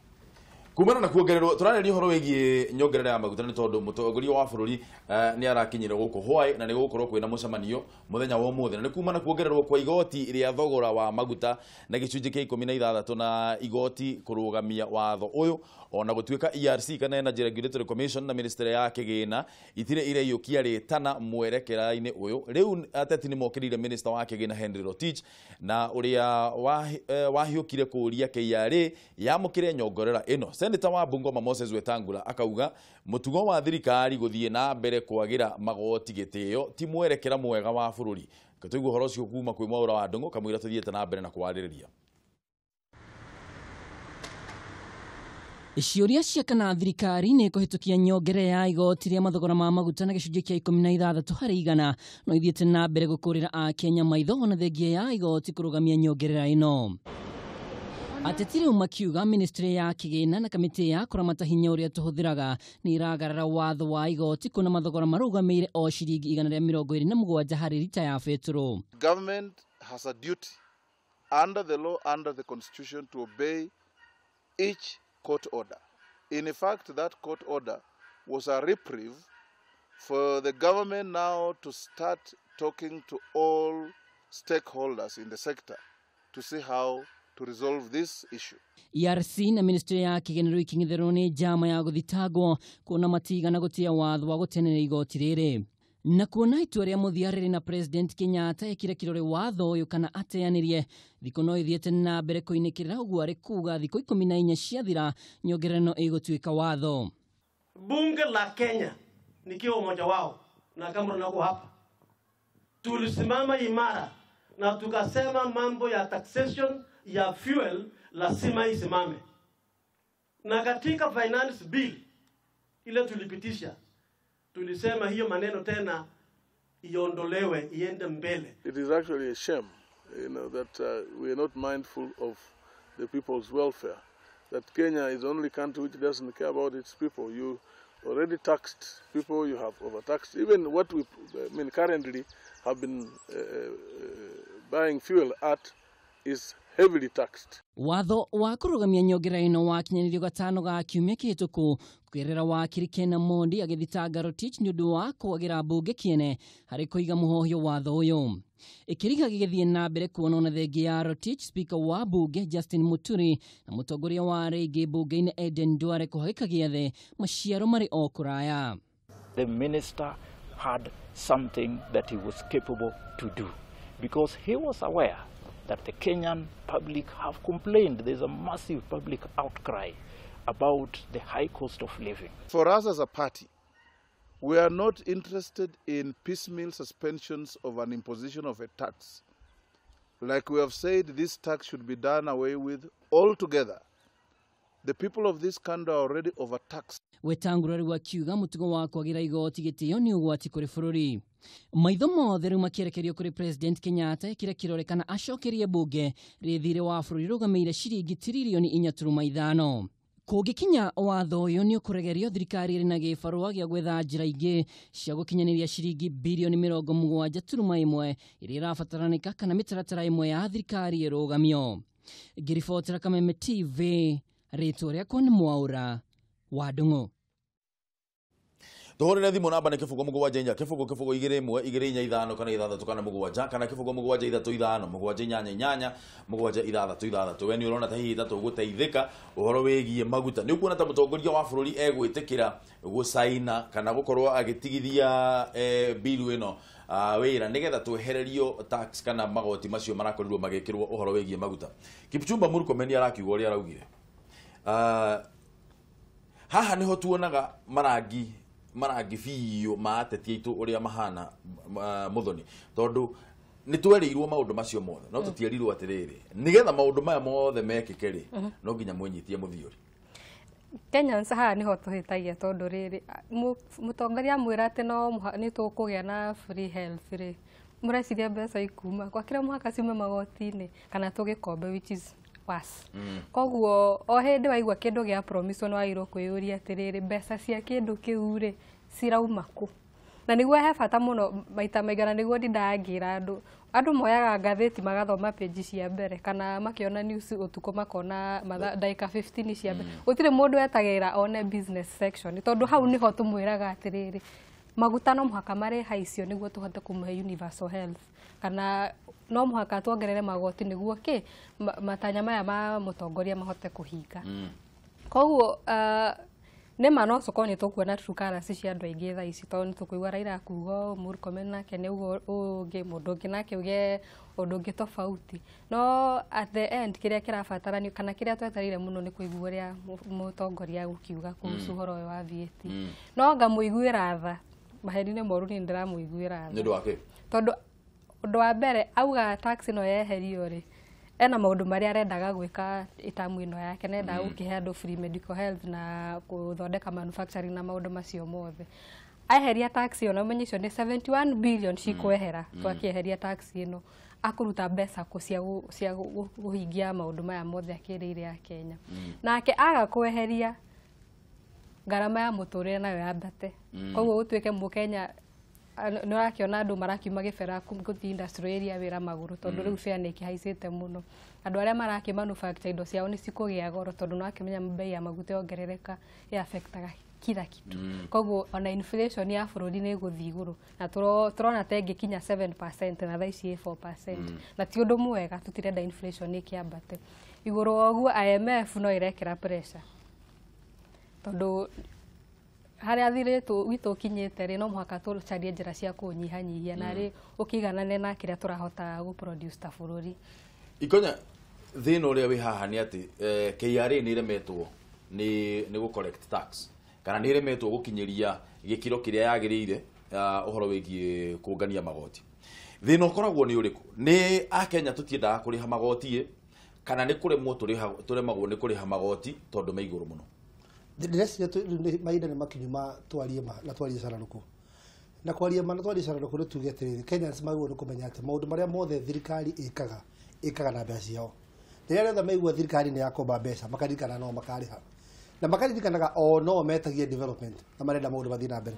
Kumana na kuongererwo, tũrarĩria ũhoro wĩgiĩ nyongerera ya maguta nĩ tondũ mũtongoria wa bũrũri nĩ arakinyire gũkũ Hawaii na nĩ gũgũkorwo kwĩna mũcemanio mũthenya wa ũmũthĩ, na nĩ kumana kuongererwo kwa igoti rĩa thogora wa maguta na gĩcunjĩ kĩa 16 na igoti kũrũgamia watho ũyũ, ona gũtuĩka ERC kana Energy Regulatory Commission na ministry ya kĩgĩna itirĩ ireiyũkia rĩtana mwerekera-inĩ ũyũ. Rĩu ateti nĩ mokĩrĩire minister wa kĩgĩna Henry Rotich na ũrĩa wahiũkire kũũria KRA yamũkĩre nyongerera ĩno. Senator wa Bungoma Moses Wetangula akauga mũtugo wa thirikari gũthiĩ na mbere kwagĩra magoti gĩtĩo ti mwerekera mwega wa bũrũri. Tũigua ũhoro ũcio kuma kwĩ Mwaũra wa Ndung'u kamũira tũthiĩte na mbere na kwarĩrĩria. Ciũria cia kana thirikari nĩ ĩkũhĩtũkia nyongerera ya igoti rĩa mathogora ma maguta na gĩcunjĩ kĩa 16 harĩ igana no ithiĩte na mbere gũkũrĩra Akenya maitho ona thengia ya igoti kũrũgamia nyongerera ĩno. Ateti rĩu makiuga ministry ya kĩgĩna na kamĩtĩ ya kũramata hinya ũrĩa tũhũthĩraga nĩ ĩragarara watho wa igoti kuona mathogora marũgamĩire o ciringi 127 harĩ rita ya betũrũ. Government has a duty under the law, under the constitution, to obey each court order. In fact, that court order was a reprieve for the government now to start talking to all stakeholders in the sector to see how to resolve this issue. ERC na ministry ya kĩgĩna rĩu ikĩng'etherwo nĩ njama ya gũthitangwo kuona matigana gũtĩa watho wa gũtenera igoti rĩrĩ. Na kuona itua rĩa mũthia rĩrĩ na President Kenyatta ekire kĩrore watho ũyũ kana ateanĩrie, thikũ no ithiĩte na mbere kũinĩkĩrĩra ũguo arĩ kuga thikũ 14 ciathira nyongerera ĩno ĩgũtuĩka watho. Bunge la Kenya nikiwa mmoja wao na kama nako hapa, tulisimama imara na tukasema mambo ya taxation ya fuel lazima isimame. Na katika finance bill ile tulipitisha, tulisema hiyo maneno tena iondolewe, iende mbele. It is actually a shame, you know, that we are not mindful of the people's welfare. That Kenya is the only country which doesn't care about its people. You already taxed people, you have overtaxed. Even what we, I mean, currently have been buying fuel at is heavily taxed. Watho wa kũrũgamia nyongerera ĩno wakinyanĩirio gatano ga kiumia kĩhĩtũku kũgerera wakiri Ken Mondi agĩthitanga Rotich nĩ ũndũ wa kwagĩra mbunge kĩene harĩ kũiga mũhohio watho ũyũ. Ĩkĩriga gĩgĩthiĩ na mbere kuona ona thengia ya Rotich, speaker wa bunge Justin Muturi na mũtongoria wa rĩngĩ bunge-inĩ Eden Duale kũhagĩka gĩathe maciaro marĩ o kũraya. The minister had something that he was capable to do because he was aware that the Kenyan public have complained. There's a massive public outcry about the high cost of living. For us as a party, we are not interested in piecemeal suspensions of an imposition of a tax. Like we have said, this tax should be done away with altogether. The people of this country are already overtaxed. Wetangula rĩu akiuga mũtugo wa kwagĩra igoti gĩtĩo nĩ ũgwati kũrĩ bũrũri. Maitho mothe rĩu makĩerekerio kũrĩ President Kenyatta kĩrĩa kĩrorekana acokerie mbunge rĩthire wa bũrũri rũgamĩire ciringi tiririoni 4.5. Kũngĩkinya watho ũyũ nĩ ũkũregerio, thirikari ĩrĩ na gĩbarũa gĩa gwetha njĩra ingĩ cia gũkinyanĩria ciringi birioni 70.1 iria ĩrabataranĩka kana mĩtaratara ĩmwe ya thirikari ĩrũgamio. Ngĩribotera Kameme TV, rĩtwa rĩakwa nĩ Mwaũra wa Ndung'u. Tuhurire thimu namba nĩ 0 7 4 0 0 2 1 2 4 5 kana 6 kana 7 kana 0 7 3 5 7 8 8 7 6 6. We nĩ ũrona ta hihi ta tũgũteithĩka ũhoro wĩgiĩ maguta. Nĩ ũkuona ta mũtongoria wa bũrũri egwĩtĩkĩra gũcaina kana gũkorwo agĩtigithia bill ĩno wĩra nĩgetha twehererio tax kana magoti macio marakorirwo magĩkĩrwo ũhoro wĩgiĩ maguta. Kipchumba Murkomen arakiuga ũrĩa araugire. Haha nĩho tuonaga marangi biũ ma ateti aitũ ũrĩa mahana Muthoni, tondũ nĩ twerirwo maũndũ macio mothe no tũtierirwo atĩrĩrĩ nĩgetha maũndũ maya mothe mekĩke rĩ no nginya mwĩnyitie mũthiũri. Kenyans haha nĩho tũhĩtagia tondũ rĩrĩ mũtongoria amwĩra atĩ no nĩ tũkũgĩa na free health rĩ, mũreciria mbeca ikuma kwa kĩrĩa mũhaka ciume magoti-inĩ kana tũgĩkombe, which is worse. Koguo o hĩndĩ waigua kĩndũ gĩa promise nĩ wagĩrĩirwo kwĩyũria atĩrĩrĩ mbeca cia kĩndũ kĩu rĩ cirauma kũ, na nĩguo he bata mũno maita maigana nĩguo ndindaga ngĩra andũ. Andũ moyaga ngathĩti magathoma page cia mbere kana makĩona news ũtukũ makona ndagĩka 15 cia mbere. Gũtirĩ mũndũ etagĩrĩra one business section tondũ hau nĩho tũmwĩraga atĩrĩrĩ maguta no mũhaka marĩ icio nĩguo tũhote kũmũhe universal health, kana no mũhaka tuongerere magoti nĩguo kĩ matanya maya ma mũtongoria mahote kũhinga. Koguo nĩ ma no tũkorwo nĩ tũkuona true colours cia andũ aingĩ thaa ici tondũ nĩ tũkũigua Raila akuga ũũ, Murkomen nake nĩ auga ũũ ũngĩ, mũndũ ũngĩ nake auge ũndũ ũngĩ tofauti. No at the end kĩrĩa kĩrabataranio kana kĩrĩa twetereire mũno nĩ kũigua ũrĩa mũtongoria agũkiuga kuhusu ũhoro ũyũ wa VAT. No ngamũiguĩra tha, maheni-inĩ moru niĩ nĩndĩramũiguĩra tha. Nĩ ũndũ wa kĩ? Tondũ ũndũ wa mbere auga tax ĩno yeherio rĩ, ena maũndũ marĩa arendaga gwĩka itamu ĩno yake, nendaga gũkĩhe andũ free medical health na gũthondeka manufacturing na maũndũ macio mothe. Aeheria tax ĩyo na ũmenye icio nĩ 71 billion cikwehera, twakĩeheria tax ĩno akũruta mbeca kũ cia kũhingia maũndũ maya mothe akĩrĩire a Kenya. Nake aga kweheria ngarama ya mũtũrĩre nayo yambate. Koguo gũtuĩke mũkenya nĩ ũrakĩona andũ marakiuma gĩbera gũthiĩ industrial area wĩra magũrũ tondũ rĩu fare nĩ ĩkĩhaicĩte mũno. Andũ arĩa marakĩ manufacture indo ciao nĩ cikũgĩa goro tondũ nĩ wakĩmenya bei ya maguta yongerereka ĩ affectaga kila kitu. Koguo ona inflation ya bũrũri nĩ ĩgũthiĩ igũrũ na tũrona ta ĩngĩkinya 7% na thaa ici ĩ 4%, na ti ũndũ mwega, tũtirenda inflation ĩkĩambate. Igũrũ wa ũguo IMF no ĩrekĩra pressure tondũ harĩa thirĩ witũ ũkinyĩte rĩ no mũhaka tũcarie njĩra cia kũũnyihanyihia na rĩ ũkĩiganane na kĩrĩa tũrahota gũ produce ta bũrũri. Ikonya thĩna ũrĩa wĩ haha nĩ atĩ KRA nĩ ĩremetwo nĩ gũ collect tax kana nĩ ĩremetwo gũkinyĩria gĩkĩro kĩrĩa yagĩrĩire ũhoro wĩgiĩ kũngania magoti. Thĩna ũkoragwo nĩ ũrĩkũ? Nĩ akenya tũtiendaga kũrĩha magoti kana nĩ kũremwo tũremagwo nĩ kũrĩha magoti tondũ me igũrũ mũno? Ndĩreciria mahinda nĩ makinyu ma twarie ma na twarie cararũkũ. Na kwaria ma na twarie cararũkũ nĩ tuge atĩrĩrĩ, Kenyans magĩrĩirwo nĩ kũmenya atĩ maũndũ marĩa mothe thirikari ĩkaga na mbeca ciao. Rĩrĩa rĩothe maigua thirikari nĩ yakomba mbeca makaririkana no makarĩha. Na makaririkanaga o no metagie development na marenda maũndũ mathiĩ na mbere.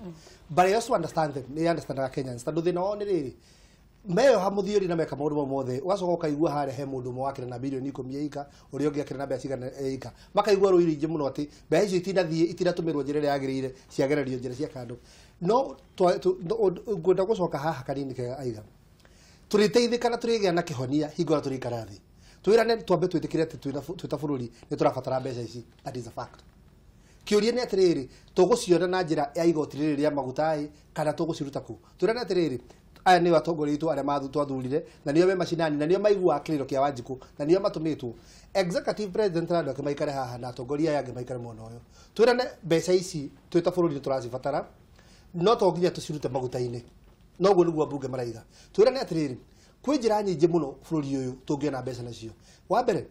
But I also understand them, nĩ understandaga Kenyans tondũ thĩna wao nĩ rĩrĩ, meyoha mũthiũri na meka maũndũ mau mothe, ũgacoka ũkaigua harĩa he mũndũ ũmwe wakĩra na birioni 10 eika, ũrĩa ũngĩ akĩra na mbeca cigana eika. Makaigua rũi rũingĩ mũno atĩ mbeca icio itinathiĩ itinatũmĩrwo njĩra ĩrĩa yagĩrĩire, ciagererio njĩra cia kando. No ngwenda gũcoka haha kanini kega aiga. Tũrĩteithĩka na tũrĩgĩa na kĩhonia hingo ĩrĩa tũrĩikara thĩ. Twĩrane twambe twĩtĩkĩre atĩ twĩ ta bũrũri nĩ tũrabatara mbeca ici. That is a fact. Kĩũria nĩ atĩrĩrĩ, tũgũciona na njĩra ya igoti rĩrĩ rĩa maguta ĩ kana tũgũciruta kũ? Twĩrane atĩrĩrĩ, aya nĩo atongoria aitũ arĩa twathurire na nĩo me macinani na nĩo maiguaga kĩrĩro kĩa Wanjikũ na nĩo matũmĩtwo. Executive president na andũ ake maikare haha na atongoria aya angĩ maikare mwena ũyũ. Twĩrane mbeca ici twĩ ta bũrũri nĩ tũracibatara, no to nginya tũcirute maguta-inĩ. No ũguo nĩguo ambunge maraiga. Twĩrane atĩrĩrĩ, kwĩ njĩra nyingĩ mũno bũrũri ũyũ tũngĩona mbeca nacio. Wa mbere,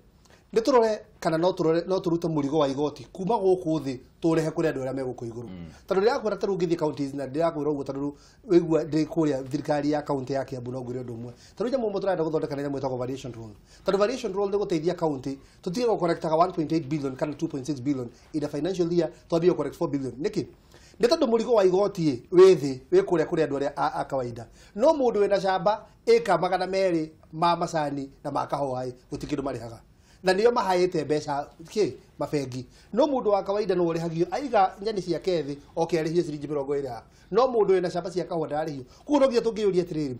Nĩ tũrore kana no tũrore no tũrute mũrigo wa igoti kuma gũkũ thĩ tũrehe kũrĩ andũ arĩa me gũkũ igũrũ. Tondũ ndĩrakwĩra ta rĩu ũngĩthiĩ counties na ndĩrakwĩra ũguo tondũ wĩigua ndĩ kũrĩa thirikari ya county ya Kiambu no ngwĩre ũndũ ũmwe. Tondũ nyamũ ĩmwe tũrenda gũthondeka nĩ nyamũ ĩtagwo variation roll. Tondũ variation roll nĩ gũteithia county tũtige gũkorektaga 1.8 billion kana 2.6 billion in a financial year twambie gũcorrect 4 billion. Nĩkĩ? Nĩ tondũ mũrigo wa igoti wĩ thĩ wĩ kũrĩa kũrĩ andũ arĩa a kawaida. No mũndũ wĩna camba ĩka 200 ma macani na ma kahũa ĩ gũtirĩ kĩndũ marĩhaga. Na nĩo mahaĩte mbeca kĩ mabengi. No mũndũ wa kawaida no ũrĩhagio aiga nyeni ciake thĩ oke arĩhio ciringi 20 haha. No mũndũ wĩna camba cia kahũa ndararĩhio. Koguo no nginya tũngĩyũria atĩrĩrĩ,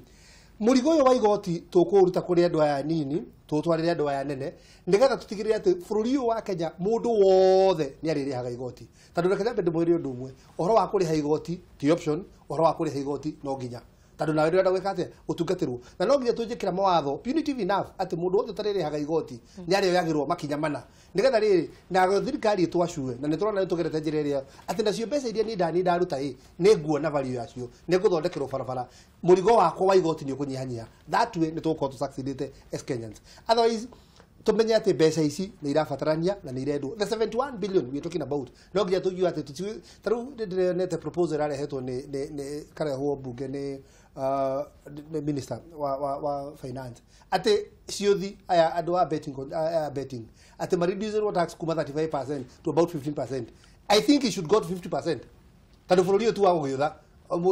mũrigo ũyũ wa igoti tũkũũruta kũrĩ andũ aya nini tũtwarĩre andũ aya nene nĩgetha tũtigĩrĩre atĩ bũrũri ũyũ wa Kenya mũndũ wothe nĩ arĩrĩhaga igoti. Tondũ reke nyambe ndĩmwĩre ũndũ ũmwe, ũhoro wa kũrĩha igoti ti option, ũhoro wa kũrĩha igoti no nginya. Tondũ nawe ndũrenda gwĩka atĩa gũtungatĩrwo. Na no nginya tũnjĩkĩra mawatho punitive enough atĩ mũndũ wothe ũtarĩrĩhaga igoti nĩ arĩoyagĩrwo makinya mana. Nĩgetha rĩrĩ na thirikari ĩtwacue na nĩ tũrona nĩ tũgerete njĩra ĩrĩa atĩ nacio mbeca iria niĩ ndaniĩ ndaruta ĩ nĩ nguona value yacio, nĩ ngũthondekerwo barabara, mũrigo wakwa wa igoti nĩ ũkũnyihanyiha. That way nĩ tũgũkorwo tũ succeedĩte as Kenyans. Otherwise tumenye atĩ mbeca ici nĩ irabatarania na nĩ irendwo. The 71 billion we are talking about no nginya tũigue atĩ ta rĩu ndĩronete proposal ĩrarehetwo nĩ karehwo mbunge nĩ minister wa finance atĩ ciũthi aya andũ a betting aya betting atĩ ma reduce tax kuma 35% to about 15%. I think it should go to 50%. Tondũ bũrũri ũyũ tu wa gũgĩũtha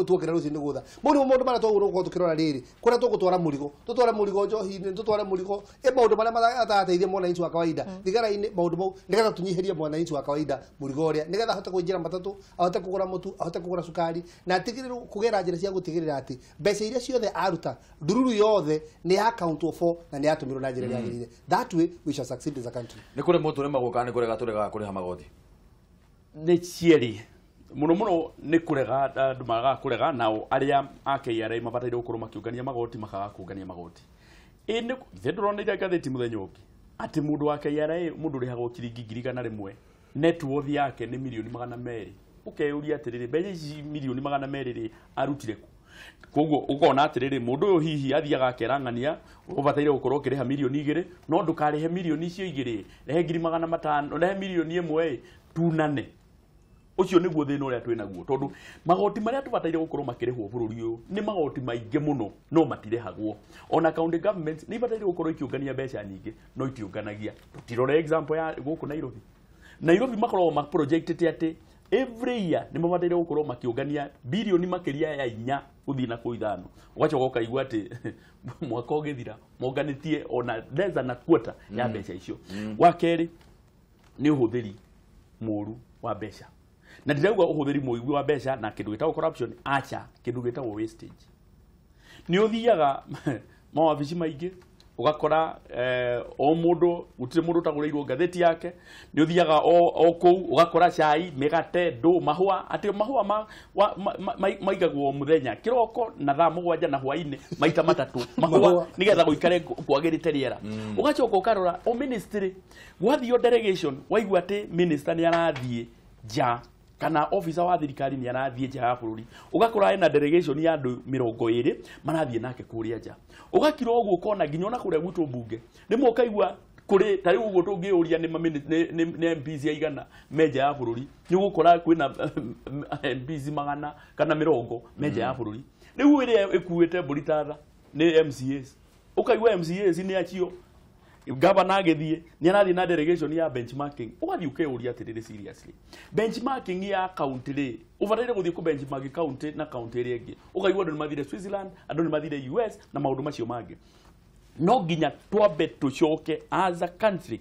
tuokera rũcinĩ gũtha mau nĩmo maũndũ marĩa twagĩrĩirwo gũkorwo tũkĩrora rĩrĩ kũrĩa tũgũtwara mũrigo tũtware mũrigo njohi-inĩ tũtware mũrigo ĩ maũndũ marĩa matarateithia mwananchi wa kawaida thigara-inĩ maũndũ mau nĩgetha tũnyihĩrie mwananchi wa kawaida mũrigo ũrĩa nĩgetha ahote kũingĩra matatũ ahote kũgũra mũtu ahote kũgũra cukari na atigĩrĩrwo kũgera njĩra cia gũtigĩrĩra atĩ mbeca iria ciothe aruta ndururu yothe nĩ account for na nĩ yatũmĩrwo na njĩra ĩrĩa yagĩrĩire. That way we shall succeed as a country. Nĩ kũrĩ mũtũ nĩmagwo kana nĩ kũrega tũregaga kũrĩha magoti? Nĩ cierĩ muno muno nĩ kũrega andũ magaga kũrega nao arĩa a KRA mabataire gũkorwo makĩũngania magoti makaga kũngania magoti. Ĩ nĩ ithe ndũronire ngathĩti mũthenya ũngĩ atĩ mũndũ wa KRA mũndũ ũrĩhagwo ciringi 100,000 net worth yake nĩ mirioni 200. Ũkeyũria atĩrĩrĩ mbeca ici mirioni 200 rĩ arutire kũ? Koguo ũkona atĩrĩrĩ mũndũ ũyũ hihi athiaga akerang'ania ũbataire gũkorwo ũkĩrĩha mirioni 2 no ndũkarĩhe mirioni icio 2 rehe 500,000 rehe mirioni 1 tunane. Ũcio nĩguo thĩna ũrĩa twĩ naguo tondũ magoti marĩa tũbataire gũkorwo makĩrĩhwo bũrũri ũyũ nĩ magoti maingĩ mũno no matirĩhagwo. Ona county government nĩ ibataire gũkorwo ikĩũngania mbeca nyingĩ no itiũnganagia. Tũtirore example ya gũkũ Nairobi. Nairobi makoragwo ma projectĩte atĩ every year nĩ mabataire gũkorwo makĩũngania birioni makĩria ya 4 gũthiĩ na kũu 5. Ũgacoka ũkaigua atĩ mwaka ũgĩthira monganĩtie ona less than a quarter ya mbeca icio. Wa kerĩ nĩ ũhũthĩri mũũru wa mbeca. Na ndirauga ũhũthĩri mũũru wa mbeca na kĩndũ gĩtagwo corruption acha kĩndũ gĩtagwo wastage. Nĩ ũthiaga mawabici maingĩ ũgakora o mũndũ gũtirĩ mũndũ ũtagũrĩirwo ngathĩti yake. Nĩ ũthiaga o kũu ũgakora cai mĩgate ndũ mahũa atĩ mahũa maigagwo mũthenya kĩroko na thaa 7 na hwainĩ maita 3 mahũa nĩgetha gũikare kwagĩrĩte rĩera. Ũgacoka ũkarora o ministry gwathio delegation waigua atĩ minister nĩ arathiĩ nja kana officer wa thirikari nĩ arathiĩ nja ya bũrũri ũgakora ena delegation ya andũ 20 marathiĩ nake kũrĩa nja. Ũgakira ũguo ũkona nginya ona kũrĩa gwitũ mbunge rĩmwe ũkaigua kũrĩ ta rĩu ũguo tũngĩũria nĩ MPs aigana me nja ya bũrũri nĩ ũgũkora kwĩna MPs 100 kana 80 me nja ya bũrũri. Rĩu ĩrĩa ĩkuĩte mbũri ta tha nĩ MCAs. Ũkaigua MCAs nĩ acio gavana agĩthiĩ nĩ arathiĩ na delegation ya benchmarking. Ũgathiĩ ũkeyũria atĩrĩrĩ seriously benchmarking ya county rĩ ũbataire gũthiĩ kũ benchmark county na county ĩrĩa ĩngĩ. Ũkaigua andũ nĩ mathire Switzerland andũ nĩ mathire US na maũndũ macio mangĩ. No nginya twambe tũcoke as a country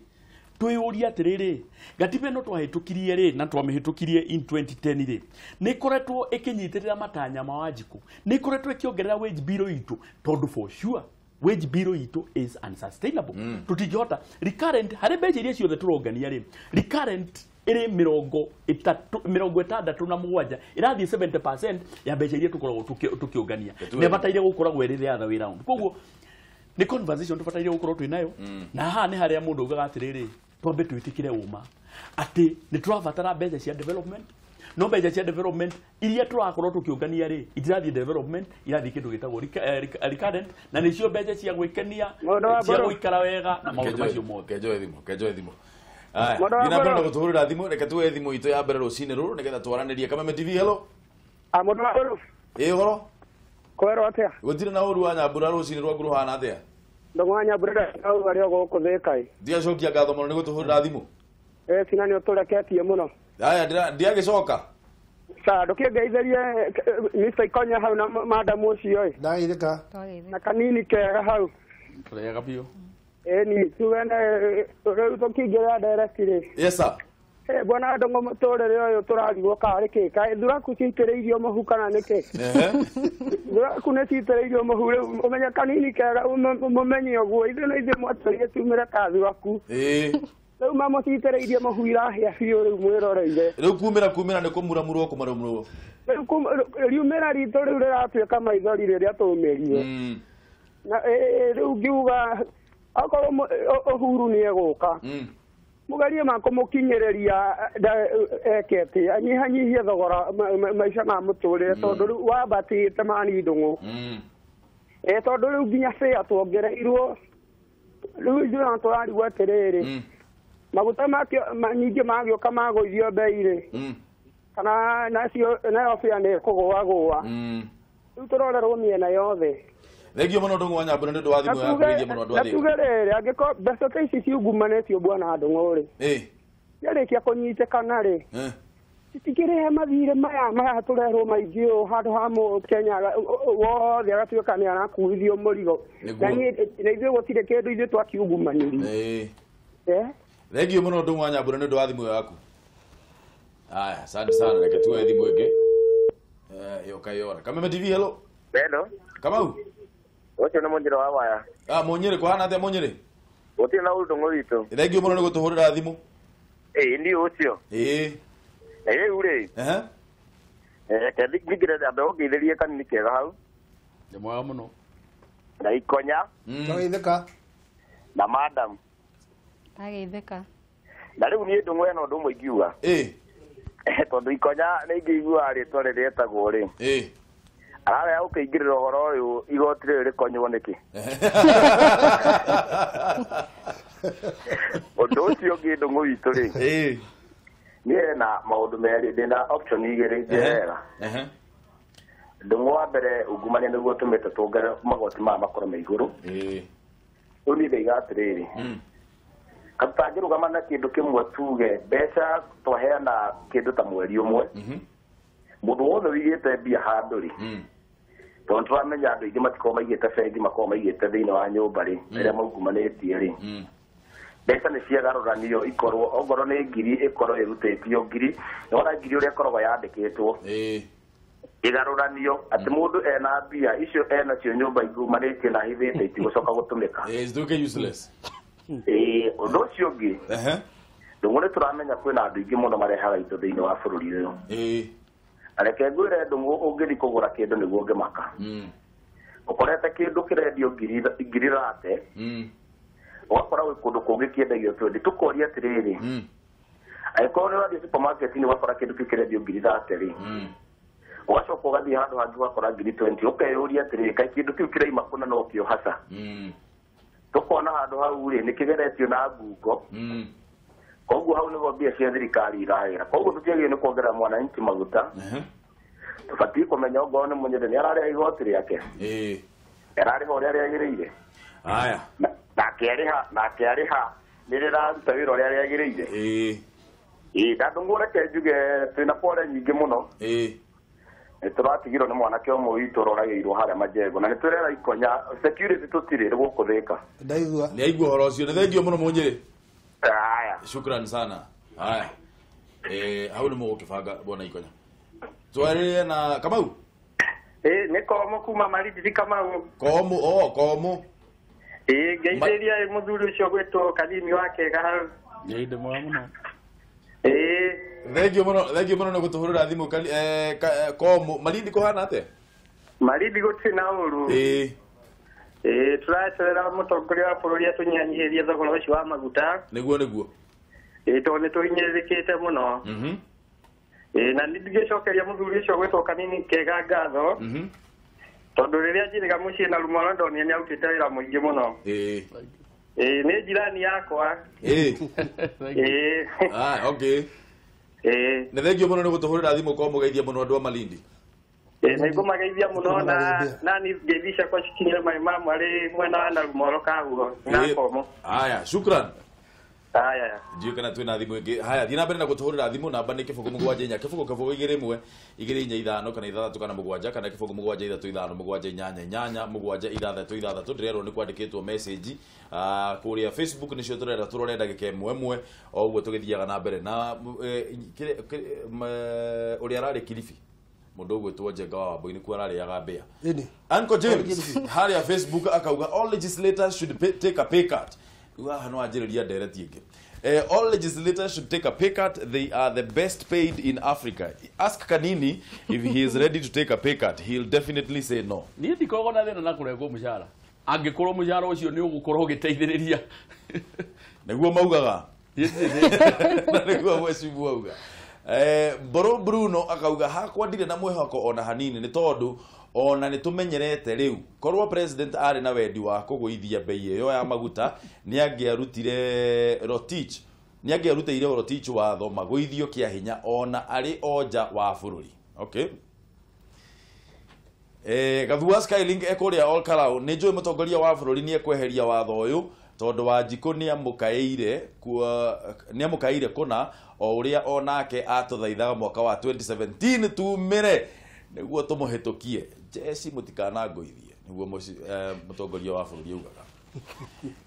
twĩyũrie atĩrĩrĩ gatiba ĩno twahĩtũkirie rĩ na twamĩhĩtũkirie in 2010 rĩ nĩ ĩkoretwo ĩkĩnyitĩrĩra matanya ma Wanjikũ nĩ ĩkoretwo ĩkĩongerera wage bill itũ tondũ for sure wage bill itũ is unsustainable. Tũtingĩhota recurrent harĩ mbeca iria ciothe tũrongania rĩ recurrent ĩrĩ 67 ĩrathiĩ 70% ya mbeca iria tũkoragwo tũkĩũngania nĩ bataire gũkoragwo ĩrĩ the other way round. Koguo nĩ conversation tũbataire gũkorwo twĩ nayo na haha nĩ harĩa mũndũ augaga atĩrĩrĩ twambe twĩtĩkĩre ũma atĩ nĩ tũrabatara mbeca cia development No mbeca cia development iria tũrakorwo tũkĩũngania rĩ itirathiĩ development, irathiĩ kĩndũ gĩtagwo recurrent, na nĩcio mbeca cia gwĩkenia, cia gũikara wega na maũndũ macio mothe. Kenjoe thimũ, kenjoe thimũ. Aya, gina mbere na gũtũhũrĩra thimũ, reke tuoe thimũ itũ ya mbere rũcinĩ rũrũ nĩgetha twaranĩrie. Kameme TV, hello. Mũndũ wa mbũrũ. Ĩ ũhoro? Kwerwo atĩa? Gũtirĩ na ũru wa Nyambura rũcinĩ rwaku rũhana atĩa? Ndũng'ũ wa Nyambura ndarĩ arĩ o gũkũ Thĩka ĩ. Ndiacokia ngatho mũno nĩ gũtũhũrĩra thimũ. Ĩ cina nĩ ũtũreketie mũno. Aya, ndiagĩcoka. Sawa, ndũkĩngeithĩrie Mr. Ikonya hau na madamu ũcio ĩ. Ndageithĩka. Na kanini kega hau. Kega biũ. Ĩni tuge rĩu tũkĩingĩra ndereti rĩ. Yes sir. Bwana Ndũng'ũ mũtũrĩre ũyũ tũrarigwo karĩ kĩ? Kaĩ thuraku ciitĩrĩirio mũhu kana nĩkĩ? Thuraku nĩ ciitĩrĩirio mũhu rĩu ũmenye kanini kega mũmenye ũguo ithuĩ no ithuĩ mwatũrire tumĩre ka thuraku. Rĩu mamũcitĩrĩirie mũhu irahĩa biũ rĩu mwĩroreire. Rĩu kumĩra nĩ kũmuramurwo kũmuramurwo. Rĩu riumĩra ritũ rĩu rĩratuĩka maithori rĩrĩa tũmĩrire. Na rĩu ngiuga okorwo Uhuru nĩ egũka mugerie makũmũkinyĩrĩria eke atĩ anyihanyihie thogora maica ma mũtũrĩre tondũ rĩu wambatĩte mani Ndũng'ũ. Tondũ rĩu nginya fare tuongereirwo rĩu ithuĩ no tũrarigwo atĩrĩrĩ maguta nyingĩ magĩũka magũithio bei rĩ kana nacio nayo fare nĩ ĩkũgũagũa. Rĩu tũrorerwo mĩena yothe. Thengio mũno Ndũng'ũ wa Nyambura nĩ ũndũ wa thimũ yaku rĩngĩ mũno andũ a Na tuge rĩrĩ angĩkorwo mbeca ta ici ciungumanĩtio bwana Ndũng'ũ rĩ ciarĩkia kũnyitĩkana rĩ citikĩrĩhe mathirĩ maya tũrerwo maingĩ ũũ handũ ha Mũkenya wothe agatuĩka nĩ arakuithio mũrigo. Na ithuĩ gũtirĩ kĩndũ ithuĩ twakiungumanirie. Thengio mũno Ndũng'ũ wa Nyambura nĩ ũndũ wa thimũ yaku. Aya, asante sana, reke tuoe thimũ ĩngĩ. Yoka yora. Kameme TV, hello. Hello. Kamau. Ũcio nĩ Mũnyĩrĩ wa waya. Mũnyĩrĩ, kũhana atĩa Mũnyĩrĩ? Gũtirĩ na ũru Ndũng'ũ witũ. Thengio mũno nĩ gũtũhũrĩra thimũ. Ĩĩ ndiũ ũcio. Ĩĩ. Na rĩu rĩ. Reke nyingĩre ambe ũngeithĩrie kanini kega hau. Nĩ mwega mũno. Na Ikonya. Twageithĩka. Na madam. Ndageithĩka. Na rĩu niĩ Ndũng'ũ hena ũndũ ũmwe ingiuga. Ĩĩ. Tondũ Ikonya nĩ ingĩigua rĩtwa rĩrĩa etagwo rĩ. Ĩĩ. Ararega gũkĩingĩrĩra ũhoro ũyũ igoti rĩrĩ rĩkonywo nĩkĩ? Ũndũ ũcio ũngĩ Ndũng'ũ witũ rĩ. Niĩ hena maũndũ merĩ ndĩna option igĩrĩ njehera. Ndũng'ũ wa mbere ungumania nĩguo ũtũmĩte tuongerere magoti maya makorwo me igũrũ. Rĩu niĩ ndaiga atĩrĩrĩ tũtangĩrũgama na kĩndũ kĩmwe tuge mbeca twaheana kĩndũ ta mweri ũmwe mũndũ wothe wĩigĩte mbia handũ rĩ tondũ tũramenya andũ aingĩ matikoragwo maigĩte bengi makoragwo maigĩte thĩinĩ wa nyũmba rĩ ĩrĩa maungumanĩtie rĩ mbeca nĩ ciagarũranio ikorwo ongorwo nĩ ngiri ĩkorwo ĩrutĩtio ngiri nĩwona ngiri ũrĩa ĩkoragwo yandĩkĩtwo ĩgarũranio atĩ mũndũ ena mbia icio enacio nyũmba ingumanĩtie na hithĩte itigũcoka gũtũmĩka. Ĩĩ useless. Ĩĩ ũndũ ũcio ũngĩ Ndũng'ũ nĩ tũramenya kwĩna andũ aingĩ mũno marehaga indo thĩinĩ wa bũrũri ũyũ. Na reke ngwĩre Ndũng'ũ ũngĩthiĩ kũgũra kĩndũ nĩguo ũngĩmaka. Ũkorete kĩndũ kĩrendio ngiri rate ũgakora gwĩ kũndũ kũngĩ kĩendagio twendi. Tũkoria atĩrĩrĩ angĩkorwo nĩ ũrathiĩ supermarket-inĩ ũgakora kĩndũ kĩu kĩrendio ngiri thate rĩ ũgacoka ũgathiĩ handũ hangĩ ũgakora ngiri 20 ũkeyũria atĩrĩrĩ kaĩ kĩndũ kĩu kĩraima kũna no kĩo haca. Tũkona handũ hau rĩ nĩ kĩgeretio na ngungo koguo hau nĩho mbia cia thirikari iragĩra. Koguo tũtiagĩrĩirwo nĩ kuongerera mwananchi maguta. Tũbatiĩ kũmenya ongorwo nĩ Mũnyĩrĩ nĩ ararĩha igoti rĩake. Ararĩha ũrĩa rĩagĩrĩire. Aya. Nake arĩha nĩ rĩraruta wĩra ũrĩa rĩagĩrĩire. Ĩĩ na Ndũng'ũ reke njuge twĩna pore nyingĩ mũno. Nĩ tũratigirwo nĩ mwanake ũmwe witũ ũroragĩirwo harĩa Majengo na nĩ twĩrera Ikonya security tũtirĩ gũkũ Thĩka. Ndaigua. Nĩ aigua ũhoro ũcio. Nĩ thengio mũno Mũnyĩrĩ. Haya. Shukran sana. Haya. Hau nĩ mũgũkĩbanga bwana Ikonya. Twarĩrie na Kamau. Nĩ Komo kuma Malindi Kamau. Komo, oh Komo. Ĩĩ ngeithĩria mũthuri ũcio gwĩtwo Kanini wa Kega hau. Ĩĩ ndĩ mwega mũno. Ĩĩ. Thengio mũno nĩ gũtũhũrĩra thimũ Komo. Malindi kũhana atĩa? Malindi gũtirĩ na ũru. Ĩĩ. Ĩĩ tũracerera mũtongoria wa bũrũri atũnyihanyihĩrie thogora ũcio wa maguta. Nĩguo nĩguo. Ĩĩ tondũ nĩ tũhinyĩrĩrĩkĩte mũno. Na nĩ ndingĩcokeria mũthuri ũcio gwĩtwo Kanini Kega ngatho. Tondũ rĩrĩa njĩrĩga mũciĩ na Lumoro ndonire nĩ arutĩte wĩra mũingĩ mũno. Nĩ jirani yakwa. Ah, okay. Nĩ thengio mũno nĩ gũtũhũrĩra thimũ kwa mũgeithia mũno andũ a Malindi. Nĩ ngũmageithia mũno na ni ngeithi ciakwa cikinyĩre my mama arĩ mwena wa Narumoro Kahuho na Komo. Haya, shukran. Haya. Ndiũ kana twĩna thimũ ĩngĩ. Haya, thiĩ na mbere na gũtũhũrĩra thimũ namba nĩ 0 7 4 0 0 2 1 2 4 5 kana 6 kana 7 kana 0 7 3 5 7 8 8 7 6 6. Ndĩrerwo nĩ kwandĩkĩtwo message kũrĩa Facebook nĩcio tũrenda tũrore ndagĩka ĩmwe ĩmwe o ũguo tũgĩthiaga na mbere na ũrĩa ararĩ Kilifi mũndũ ũgwĩtwo Njenga wa Wambui nĩkuo ararĩaga mbĩa. Uncle James harĩa Facebook akauga all legislators should take a pay cut. Haha no anjĩrĩria ndereti ĩngĩ. All legislators should take a pay cut. They are the best paid in Africa. Ask Kanini if he is ready to take a pay cut. He'll definitely say no. Niĩ ndikoragwo na thĩna na kũrengwo mũcara angĩkorwo mũcara ũcio nĩ ũgũkorwo ũgĩteithĩrĩria. Nĩguo maugaga. Nĩguo mheshimiwa auga. Boro Bruno akauga hakwa ndirĩ na mwĩhoko ona hanini nĩ tondũ ona nĩ tũmenyerete rĩu korwo president arĩ na wendi wa kũgũithia bei ĩyo ya maguta nĩ angĩarutire Rotich nĩ angĩarutĩire Rotich watho magũithio kĩa hinya ona arĩ o nja wa bũrũri. Okay. Gathua Skylink ekũrĩa Ol Kalou nĩ njũĩ mũtongoria wa bũrũri nĩ ekweheria watho ũyũ tondũ Wanjikũ nĩamũkaĩire kũna o ũrĩa onake atũthaithaga mwaka wa 2017 tumĩre nĩguo tũmũhĩtũkie. Jeci mũtikanangũithie nĩguo mũtongoria wa bũrũri augaga.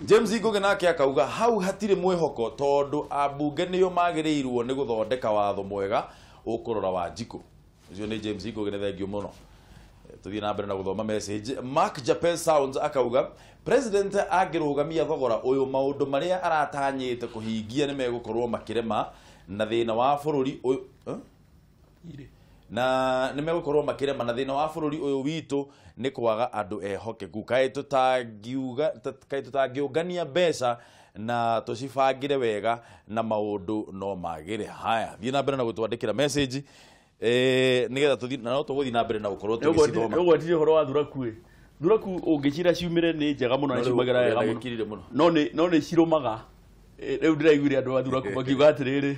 James Ngũgĩ nake akauga hau hatirĩ mwĩhoko tondũ ambunge nĩo magĩrĩirwo nĩ gũthondeka watho mwega ũkũrora Wanjikũ. Ũcio nĩ James Ngũgĩ, nĩ thengio mũno. Tuthiĩ na mbere na gũthoma message. Mark Japez Sounds akauga president angĩrũgamia thogora ũyũ maũndũ marĩa aratanyĩte kũhingia nĩ megũkorwo makĩrema na thĩna wa bũrũri ũyũ na nĩ megũkorwo makĩrema na thĩna wa bũrũri ũyũ witũ nĩ kwaga andũ ehokeku. Kaĩ tũtangĩũngania mbeca na tũcibangĩre wega na maũndũ no magĩre. Haya, thiĩ na mbere na gũtwandĩkĩra message nĩgetha tũthiĩ na no tũgũthiĩ na mbere na gũkorwo tũgĩcithoma. Ũgwetirie ũhoro wa thuraku ĩ. Thuraku ũngĩcira ciumĩre nĩ njega mũno na ciumagĩra wega mũno. No nĩ cirumaga. Rĩu ndĩraiguire andũ a thuraku makiuga atĩrĩrĩ.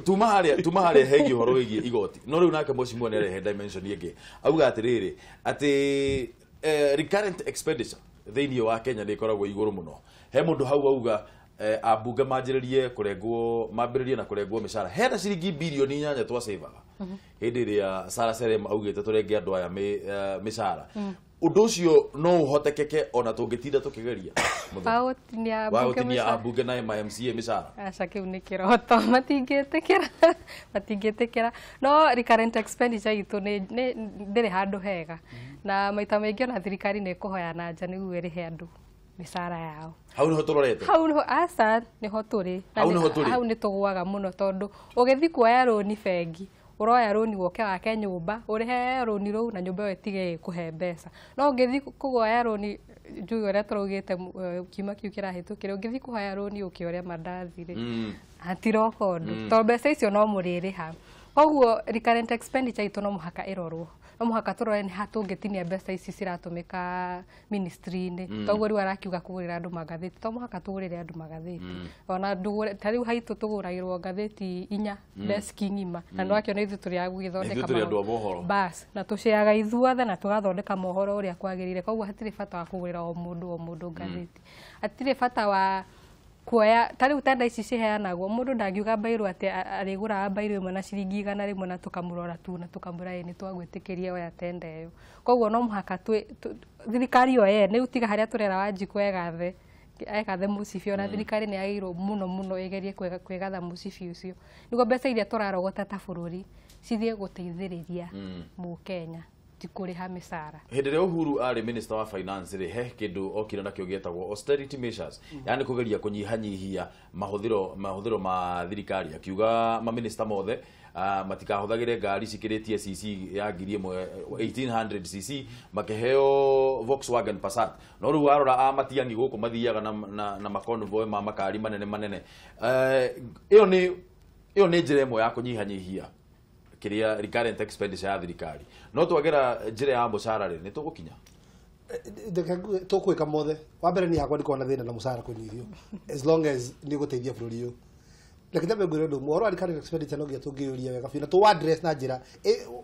Tuma harĩa hegiĩ ũhoro wĩgiĩ igoti. No rĩu nake mheshimiwa nĩ arehe dimension ĩngĩ. Auga atĩrĩrĩ atĩ recurrent expenditure thĩinĩ wa Kenya nĩ ĩkoragwo igũrũ mũno. He mũndũ hau auga ambunge manjĩrĩrie kũrengwo mambĩrĩrie na kũrengwo mĩcara hena ciringi bilioni 8 twacevaga hĩndĩ ĩrĩa Sarah Serem augĩte tũrenge andũ aya mĩcara. Ũndũ ũcio no ũhotekeke ona tũngĩtinda tũkĩgeria wa gũtinia ambunge na ma MCA mĩcara. Aca kĩu nĩ kĩroto, matingĩtĩkĩra. No recurrent expenditure itũ nĩ ndĩrĩ handũ hega na maita maingĩ ona thirikari nĩ ĩkũhoya na nja nĩguo ĩrĩhe andũ mĩcara yao. Hau nĩho tũrorete? Hau nĩho, aca nĩho tũrĩ. Hau nĩ tũgũaga mũno tondũ ũgĩthiĩ kuoya rũni bengi ũroya rũni woke wake nyũmba ũrĩhe rũni rũu na nyũmba ĩyo ĩtige ĩkũhe mbeca. No ũngĩthiĩ kũgoya rũni njuge ũrĩa tũraugĩte kiuma kĩu kĩrahĩtũkire ũngĩthiĩ kũhoya rũni ũke ũrĩa mandathi rĩ hatiroka ũndũ tondũ mbeca icio no mũrĩrĩha. Koguo recurrent expenditure itũ no mũhaka ĩrorwo. No mũhaka tũrore nĩ ha tũngĩtinia mbeca ici ciratũmĩka ministry-inĩ. Toguo rĩu arakiuga kũgũrĩra andũ magathĩti, to mũhaka tũgũrĩre andũ magathĩti. Ona ndũgũre ta rĩu haitũ tũgũragĩrwo ngathĩti 4 deski ng'ima na nĩwakĩona ithuĩ tũrĩ a gũgĩthondeka mohoro. Bas na tũceaga ithuothe na tũgathondeka mohoro ũrĩa kwagĩrĩire. Koguo hatirĩ bata wa kũgũrĩra o mũndũ ngathĩti. Hatirĩ bata wa kuoya ta rĩu tenda ici ciheanagwo mũndũ ndangiuga mbairũ atĩ arĩgũraga mbairũ ĩmwe na ciringi 100 na tũkamũrora tu na tũkamũra ĩ nĩ twagwĩtĩkĩria oya tenda ĩyo. Koguo no mũhaka thirikari yo yene rĩu tiga harĩa tũrera Wanjikũ egathe mũcibi ona thirikari nĩ yagĩrĩirwo mũno mũno ĩgerie kwĩgatha mũcibi ũcio nĩguo mbeca iria tũrarogota ta bũrũri cithiĩ gũteithĩrĩria mũkenya ti kũrĩha mĩcara. Hĩndĩ ĩrĩa Uhuru arĩ minister wa finance rĩ he kĩndũ okire nakĩo gĩetagwo austerity measures, yani kũgeria kũnyihanyihia mahũthĩro ma thirikari akiuga maminista mothe matikahũthagĩre ngari cikĩrĩtie cc ya 1800 cc makĩheo Volkswagen Passat. No rĩu warora a Matiang'i gũkũ mathiaga na maconvoy ma makari manene manene. Ĩyo nĩ Ĩyo nĩ njĩra ĩmwe ya kũnyihanyihia kĩrĩa recurrent expenditure ya thirikari. No twagera njĩra ya mũcara rĩ, nĩ tũgũkinya. Tũkwĩka mothe. Wa mbere niĩ hakwa ndikoragwo na thĩna na mũcara kũnyihio as long as nĩ ũgũteithia bũrũri ũyũ. Reke nyambe ngwĩre ũndũ ũmwe, ũhoro wa recurrent expenditure no nginya tũngĩũria wega biũ na tũ address na njĩra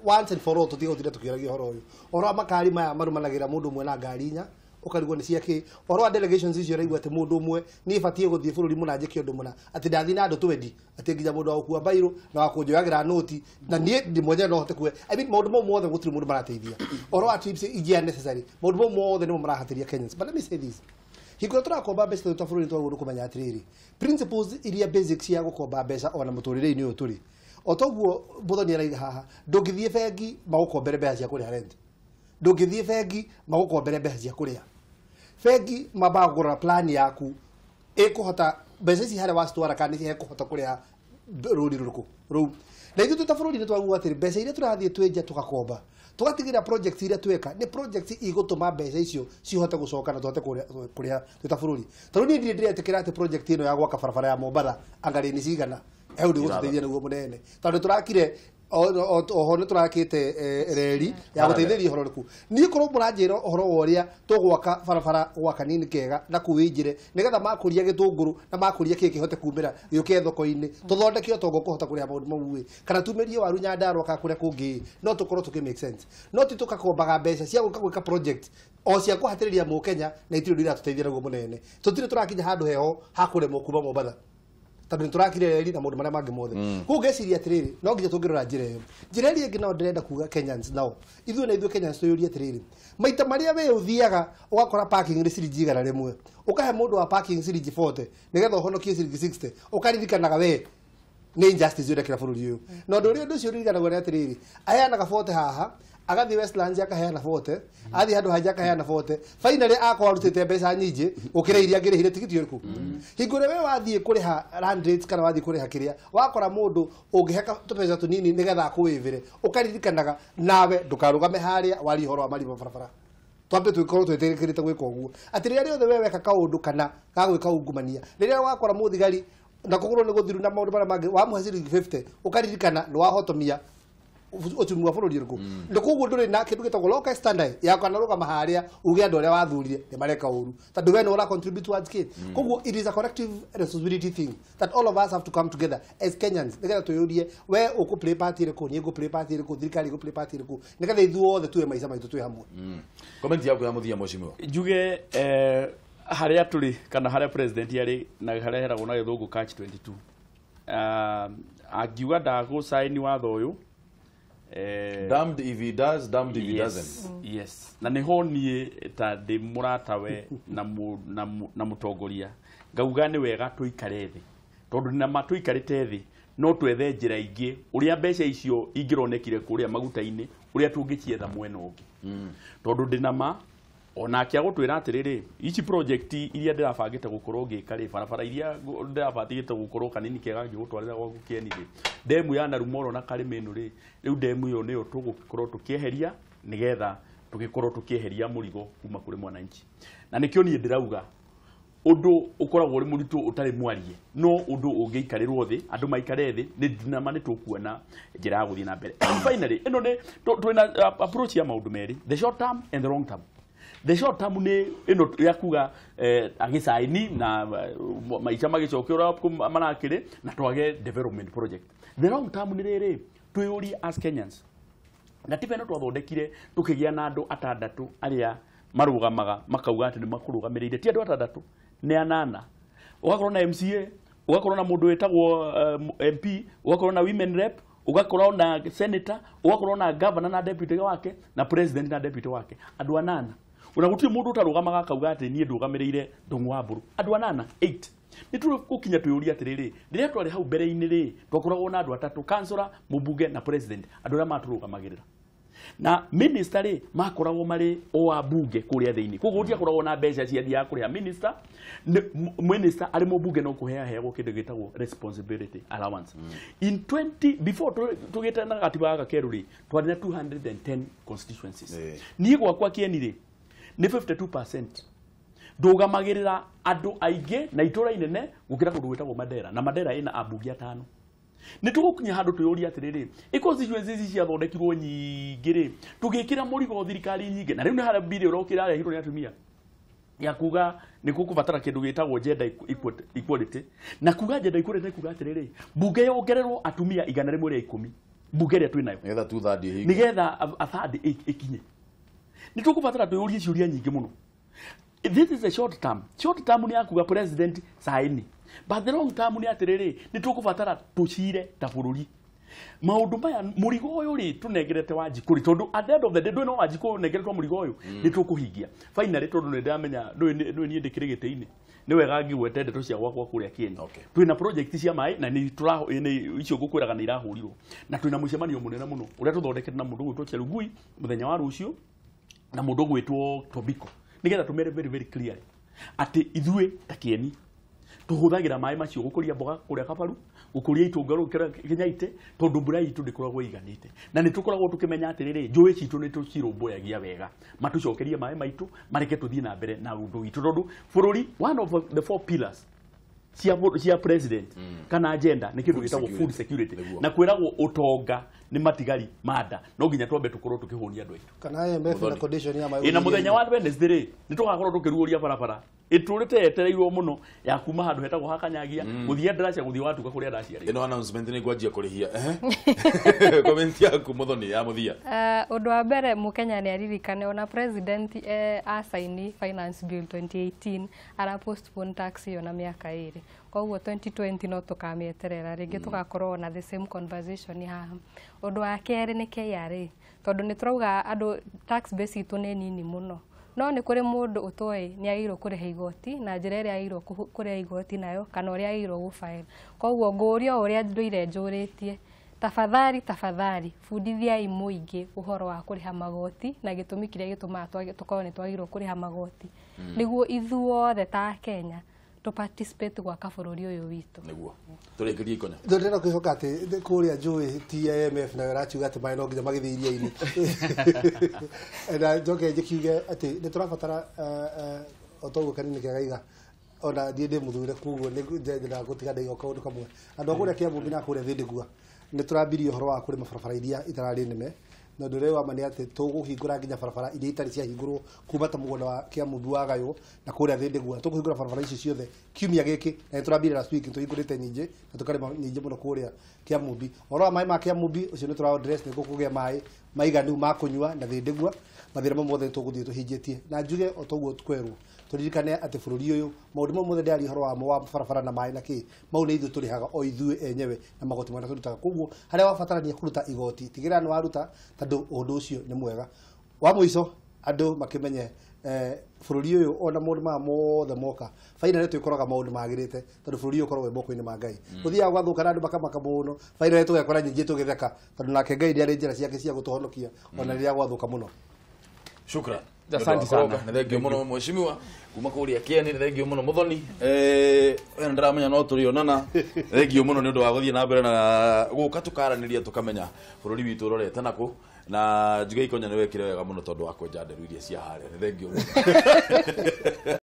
once and for all, tũtige gũtinda tũkĩũragia ũhoro ũyũ. Ũhoro wa makari maya marũmanagĩra mũndũ ũmwe na ngari inya, ũkarigwo nĩ ciakĩ. Ũhoro wa delegations icio ũraigua atĩ mũndũ ũmwe niĩ batiĩ gũthiĩ bũrũri mũna njĩke ũndũ mũna, atĩ ndathiĩ na andũ twendi, atĩ nginya mũndũ wa gũkua mbairũ na wa kũnjoyagĩra noti, na niĩ ndĩ mwenyewe no hote kuoya. I mean, maũndũ mau mothe gũtirĩ mũndũ marateithia. Ũhoro wa trips ingĩ unnecessary, maũndũ mau mothe nĩmo marahatĩria Kenyans. But let me say this. Hingo ĩrĩa tũrakomba mbeca twĩ ta bũrũri twagĩrĩirwo kũmenya atĩrĩrĩ, principles iria basic cia gũkomba mbeca ona mũtũrĩre-inĩ ũyũ tũrĩ. O toguo Muthoni araiga haha, ndũngĩthiĩ bengi magũkombere mbeca cia kũrĩha rent. Ndũngĩthiĩ bengi magũkombere mbeca cia kũrĩa. Bengi mambaga kũrora plan yaku ĩkũhota mbeca ici harĩa wacitwara kana nĩ hekũhota kũrĩha rũni rũrĩkũ rũu. Na ithuĩ twĩ ta bũrũri nĩ twaguo atĩrĩ, mbeca iria tũrathiĩ twĩnja tũgakomba, tũgatigĩrĩra projects iria tweka nĩ projects igũtũma mbeca icio cihote gũcoka na tũhote kũrĩha twĩ ta bũrũri. Tondũ niĩ ndirĩ ndĩretĩkĩra atĩ project ĩno ya gwaka barabara ya Mombatha anga rĩni cigana he ũndũ ĩgũtũteithia nĩguo mũnene. Tondũ tũrakire oho nĩ tũrakĩte reri ya gũteithĩrĩria ũhoro ũrĩkũ. Niĩ korwo mũranjĩra ũhoro wa ũrĩa tũgwaka barabara gwa Kanini Kega na kũu Ĩnjĩre nĩgetha makũria gĩtũngũrũ na makũria kĩĩ kĩhote kumĩra gĩũke thoko-inĩ, tũthondeke ũtonga ũkũhota kũrĩha maũndũ mau ĩ, kana tumĩrie waru Nyandarũa kana kũrĩa kũngĩ ĩ, no tũkorwo tũkĩ make sense. No ti tũgakombaga mbeca cia gũka gwĩka project o cia kũhatĩrĩria mũkenya na itirĩ ũndũ iratũteithia naguo mũnene. Tũtirĩ tũrakinya handũ heho ha kũremwo kuma Mombatha, tondũ nĩtũrakire reri na maũndũ marĩa mangĩ mothe. Koguo ngeciria atĩrĩrĩ, no nginya tũngĩrora njĩra ĩyo. Njĩra ĩrĩa ĩngĩ nao ndĩrenda kuga Kenyans nao, ithuĩ na ithuĩ Kenyans twĩyũrie atĩrĩrĩ, maita marĩa we ũthiaga ũgakora parking nĩ ciringi 100, ũkahe mũndũ wa parking ciringi 40 nĩgetha ũhonokie ciringi 60, ũkaririkanaga we nĩ injustice ũrekĩra bũrũri ũyũ. Na ũndũ ũrĩa ũndũ ũcio ũririkanagwo nĩ atĩrĩrĩ, aheanaga 40 haha, agathiĩ Westlands akaheana 40, athiĩ handũ hangĩ akaheana 40, finally akorwo arutĩte mbeca nyingĩ gũkĩra iria angĩrĩhire tigiti ũrĩkũ. Hingo ĩrĩa we wathiĩ kũrĩha land rates kana wathiĩ kũrĩha kĩrĩa, wakora mũndũ ũngĩheka tũbeca tũnini nĩgetha akũwĩvĩre, ũkaririkanaga nawe ndũkarũgame harĩa warie ũhoro wa marima barabara. Twambe twĩkorwo twĩtĩkĩrĩte gwĩka ũguo. Atĩ rĩrĩa rĩothe we weka kaũndũ kana ga gwĩka ungumania, rĩrĩa wakora mũthigari na kũgũrũ nĩ gũthiru na maũndũ marĩa mangĩ, wamũhe ciringi 50, ũkaririkana nĩ wahotomia uchumi wa bũrũri ũrĩkũ. Nĩ koguo ndũrĩ na kĩndũ gĩtagwo locus standi ya kana rũgama harĩa uge andũ arĩa wathurire nĩ mareka ũru, tondũ we nĩ ũra contribute towards kĩ. Koguo it is a collective responsibility thing that all of us have to come together as Kenyans nĩgetha twĩyũrie we ũkũ play part ĩrĩkũ, niĩ ngũ play part ĩrĩkũ, thirikari ĩgũ play part ĩrĩkũ, nĩgetha ithuothe tuwe maica maitũ twĩ hamwe. Comment yaku ya mũthia mheshimiwa. Njuge harĩa tũrĩ kana harĩa president arĩ na harĩa heragwo na gĩthũngũ catch 22, angiuga ndagũcaini watho ũyũ, damned if he does, damned if he doesn't. Yes. Na nĩho niĩ ta ndĩ mũratawe na mũtongoria ngauga nĩ wega tũikare thĩ, tondũ nama tũikarĩte thĩ no twethe njĩra ingĩ ũrĩa mbeca icio ingĩronekire kũrĩa maguta-inĩ ũrĩa tũngĩcietha mwena ũngĩ. Tondũ ndĩ nama onake agũtwĩra atĩrĩrĩ, ici project iria ndĩrabangĩte gũkorwo ngĩka rĩ, barabara iria ndĩrabangĩte gũkorwo Kanini Kega ngĩgũtwarĩra gwaku Kĩeni rĩ, ndemu ya Narumoro na Karĩmĩnũ rĩ, rĩu ndemu ĩyo nĩyo tũgũkorwo tũkĩeheria nĩgetha tũgĩkorwo tũkĩeheria mũrigo kuma kũrĩ mwananchi. Na nĩkĩo niĩ ndĩrauga ũndũ ũkoragwo ũrĩ mũritũ ũtarĩ mwarie, no ũndũ ũngĩikarĩrwo thĩ, andũ maikare thĩ, nĩ nama nĩ tũkuona njĩra ya gũthiĩ na mbere. And finally, ĩno nĩ twĩna approach ya maũndũ merĩ, the short term and the long term. The short term nĩ ĩno ya kuga agĩcaini na maica magĩcoke ũrĩa marakĩrĩ na twage development project. The long term nĩ rĩrĩ, twĩyũrie as Kenyans, gatiba ĩno twathondekire tũkĩgĩa na andũ atandatũ arĩa marũgamaga makauga atĩ nĩ makũrũgamĩrĩire, ti andũ atandatũ, nĩ anana. Ũgakorwo na MCA, ũgakorwo na mũndũ wĩtagwo MP, ũgakorwo na women rep, ũgakorwo na senator, ũgakorwo na governor na deputy wake, na president na deputy wake, andũ anana. Ona gũtirĩ mũndũ ũtarũgamaga akauga atĩ niĩ ndũgamĩrĩire Ndung'u wa Mbũrũ. Andũ anana, 8. Nĩ tũgũkinya twĩyũrie atĩrĩrĩ, rĩrĩa twarĩ hau mbere-inĩ rĩ, twakoragwo na andũ atatũ, councillor, mũmbunge na president, andũ arĩa matũrũgamagĩrĩra. Na minister rĩ, makoragwo marĩ o ambunge kũrĩa thĩinĩ. Koguo gũtiakoragwo na mbeca ciathiaga kũrĩha minister. Minister arĩ mũmbunge no kũheo aheagwo kĩndũ gĩtagwo responsibility allowance. In 20 before tũgĩte na gatiba gaka kerũ rĩ, twarĩ na 210 constituencies. Niĩ gwakwa Kĩeni rĩ, nĩ 52%. Ndũgamagĩrĩra andũ aingĩ na itũra inene gũkĩra kũndũ gwĩtagwo Mandera, na Mandera ĩna ambunge atano. Nĩ tũgũkinya handũ twĩyũrie atĩrĩrĩ, ĩ constituencies ici ciathondekirwo nyingĩ rĩ, tũgĩkĩra mũrigo thirikari nyingĩ, na rĩu nĩ harĩa bill ũrokĩra arehirwo nĩ atumia ya kuga nĩ gũkũbatara kĩndũ gĩtagwo gender equality, na kuga gender equality nĩ kuga atĩrĩrĩ, mbunge yongererwo atumia 110 mbunge ĩrĩa twĩ nayo nĩgetha 2/3 ĩhinge, nĩgetha a third ĩkinye. Nĩ tũkũbatara twĩyũrie ciũria nyingĩ mũno. This is a short term. Short term nĩ yakuga president saini, but the long term nĩ atĩrĩrĩ, nĩ tũkũbatara tũcire ta bũrũri maũndũ maya. Mũrigo ũyũ rĩ tũnengerete Wanjikũ rĩ, tondũ at the end of the day ndũĩ no Wanjikũ ũnengeretwo mũrigo ũyũ, nĩ tũkũhingia finally, tondũ nĩ ndĩramenya ndũĩ niĩ ndĩkĩrĩ gĩtĩ-inĩ, nĩ wega ngĩgwete ndeto cia gwakwa kũrĩa Kĩeni. Twĩna project cia maĩ na nĩ icio ngũkwĩraga nĩ irahũrirwo, na twĩna mũcemanio mũnene mũno ũrĩa tũthondekete na mũndũ ũgwĩtwo Cherugui mũthenya wa rũciũ na mũndũ ũgwĩtwo Tobiko, nĩgetha tũmere very very clearly atĩ ithuĩ ta Kĩeni tũhũthagĩra maĩ macio gũkũria mboga kũrĩa Kabaru, gũkũria itũngũrũ Kĩnyaite, tondũ mbura itũ ndĩkoragwo ĩiganĩte, na nĩ tũkoragwo tũkĩmenya atĩrĩrĩ, njũĩ citũ nĩ tũcirũmbũyagia wega, matũcokerie maĩ maitũ, mareke tũthiĩ na mbere na ũndũ witũ, tondũ bũrũri one of the four pillars cia president kana agenda nĩ kĩndũ gĩtagwo food security, na kwĩragwo ũtonga nĩ matigari manda, no nginya twambe tũkorwo tũkĩhũnia andũ aitũ. Kana IMF na condition ya maĩ. Ĩna mũthenya wa Wednesday rĩ, nĩ tũgakorwo tũkĩruũria barabara ĩtũrĩte yetereirwo mũno ya kuma handũ hetagwo Hakanyagia gũthiĩ Ndarasha gũthiĩ Watuka kũrĩa ndaciarĩirwo. Ĩno announcement nĩ ngwanjia kũrĩhia. Comment yaku Muthoni ya mũthia. Ũndũ wa mbere mũkenya nĩ aririkane ona president asaini finance bill 2018 ara postpone tax ĩyo na mĩaka 2, koguo 2020 no tũkamĩeterera rĩngĩ, tũgakorwo na the same conversation haha. Ũndũ wa kerĩ nĩ KRA, tondũ nĩ tũrauga andũ tax base itũ nĩ nini mũno, no nĩ kũrĩ mũndũ ũtoĩ nĩ agĩrĩirwo kũrĩha igoti na njĩra ĩrĩa agĩrĩirwo kũrĩha igoti nayo kana ũrĩa agĩrĩirwo gũbaĩra. Koguo ngũria o ũrĩa ndũire njũrĩtie, tafadhali tafadhali bundithiai mũingĩ ũhoro wa kũrĩha magoti na gĩtũmi kĩrĩa gĩtũmaga tũkorwo nĩ twagĩrĩirwo kũrĩha magoti, nĩguo ithuothe ta Kenya to participate gwaka bũrũri ũyũ witũ. Nĩguo tũrĩkĩrie ikonya. Ndĩrenda kwĩhoka atĩ kũrĩa njũĩ ti IMF nayo ĩrakiuga atĩ maĩ no nginya magĩthiĩ iria-inĩ. Na njoke njĩkiuge atĩ nĩ tũrabatara o ta ũguo Kanini Kegaiga, ona niĩ ndĩ mũthure koguo nĩ nyendaga gũtiga ndaiga kaũndũ kamwe. Andũ a kũrĩa Kĩambu na kũrĩa Thĩndĩgua nĩ tũrambirie ũhoro wa kũrĩma barabara iria itararĩ nene, na ũndũ ũrĩa wa ma nĩ atĩ tũgũhingũra nginya barabara iria itarĩ ciahingũrwo kuma ta mũgũnda wa Kĩambu wagaywo na kũrĩa Thĩndĩgua. Tũkũhingũra barabara icio ciothe kiumia gĩkĩ, na nĩ tũrambirie last week, tũhingũrĩte nyingĩ na tũkarĩma nyingĩ mũno kũrĩa Kĩambu. Ũhoro wa maĩ ma Kĩambu ũcio nĩ tũra address, nĩ gũkũgĩa maĩ maiganu ma kũnyua na Thĩndĩgua, mathĩna mau mothe nĩ tũgũthiĩ tũhingĩtie. Na njuge o ta ũguo twerwo, tũririkane atĩ bũrũri ũyũ maũndũ mau mothe ndĩraria ũhoro wamo wa barabara na maĩ na kĩ, mau nĩ ithuĩ tũrĩhaga o ithuĩ enyewe na magoti marĩa tũrutaga. Koguo harĩa wabatarania kũruta igoti, tigĩrĩra nĩ waruta, tondũ ũndũ ũcio nĩ mwega. Wa mũico andũ makĩmenye bũrũri ũyũ ona maũndũ maya mothe moka finally twĩkoraga maũndũ magĩrĩte, tondũ bũrũri ũyũ ũkoragwo wĩ moko-inĩ ma Ngai. Gũthiaga gwathũka na andũ makamaka mũno, finally tũgekora nyingĩ tũgĩtheka, tondũ nake Ngai nĩ arĩ njĩra ciake cia gũtũhonokia ona rĩrĩa gwathũka mũno. Shukran. Asante sana. Nĩ thengio mũno mheshimiwa kuma kũrĩa Kĩeni, nĩ thengio mũno Muthoni. We ndĩramenya no tũrĩonana. Thengio mũno nĩ ũndũ wa gũthiĩ na mbere na gũka tũkaranĩria tũkamenya bũrũri witũ ũrorete nakũ, na njuge ikonya nĩ wekire wega mũno tondũ wa kwenja nderu iria cia harĩa. Nĩ thengio mũno.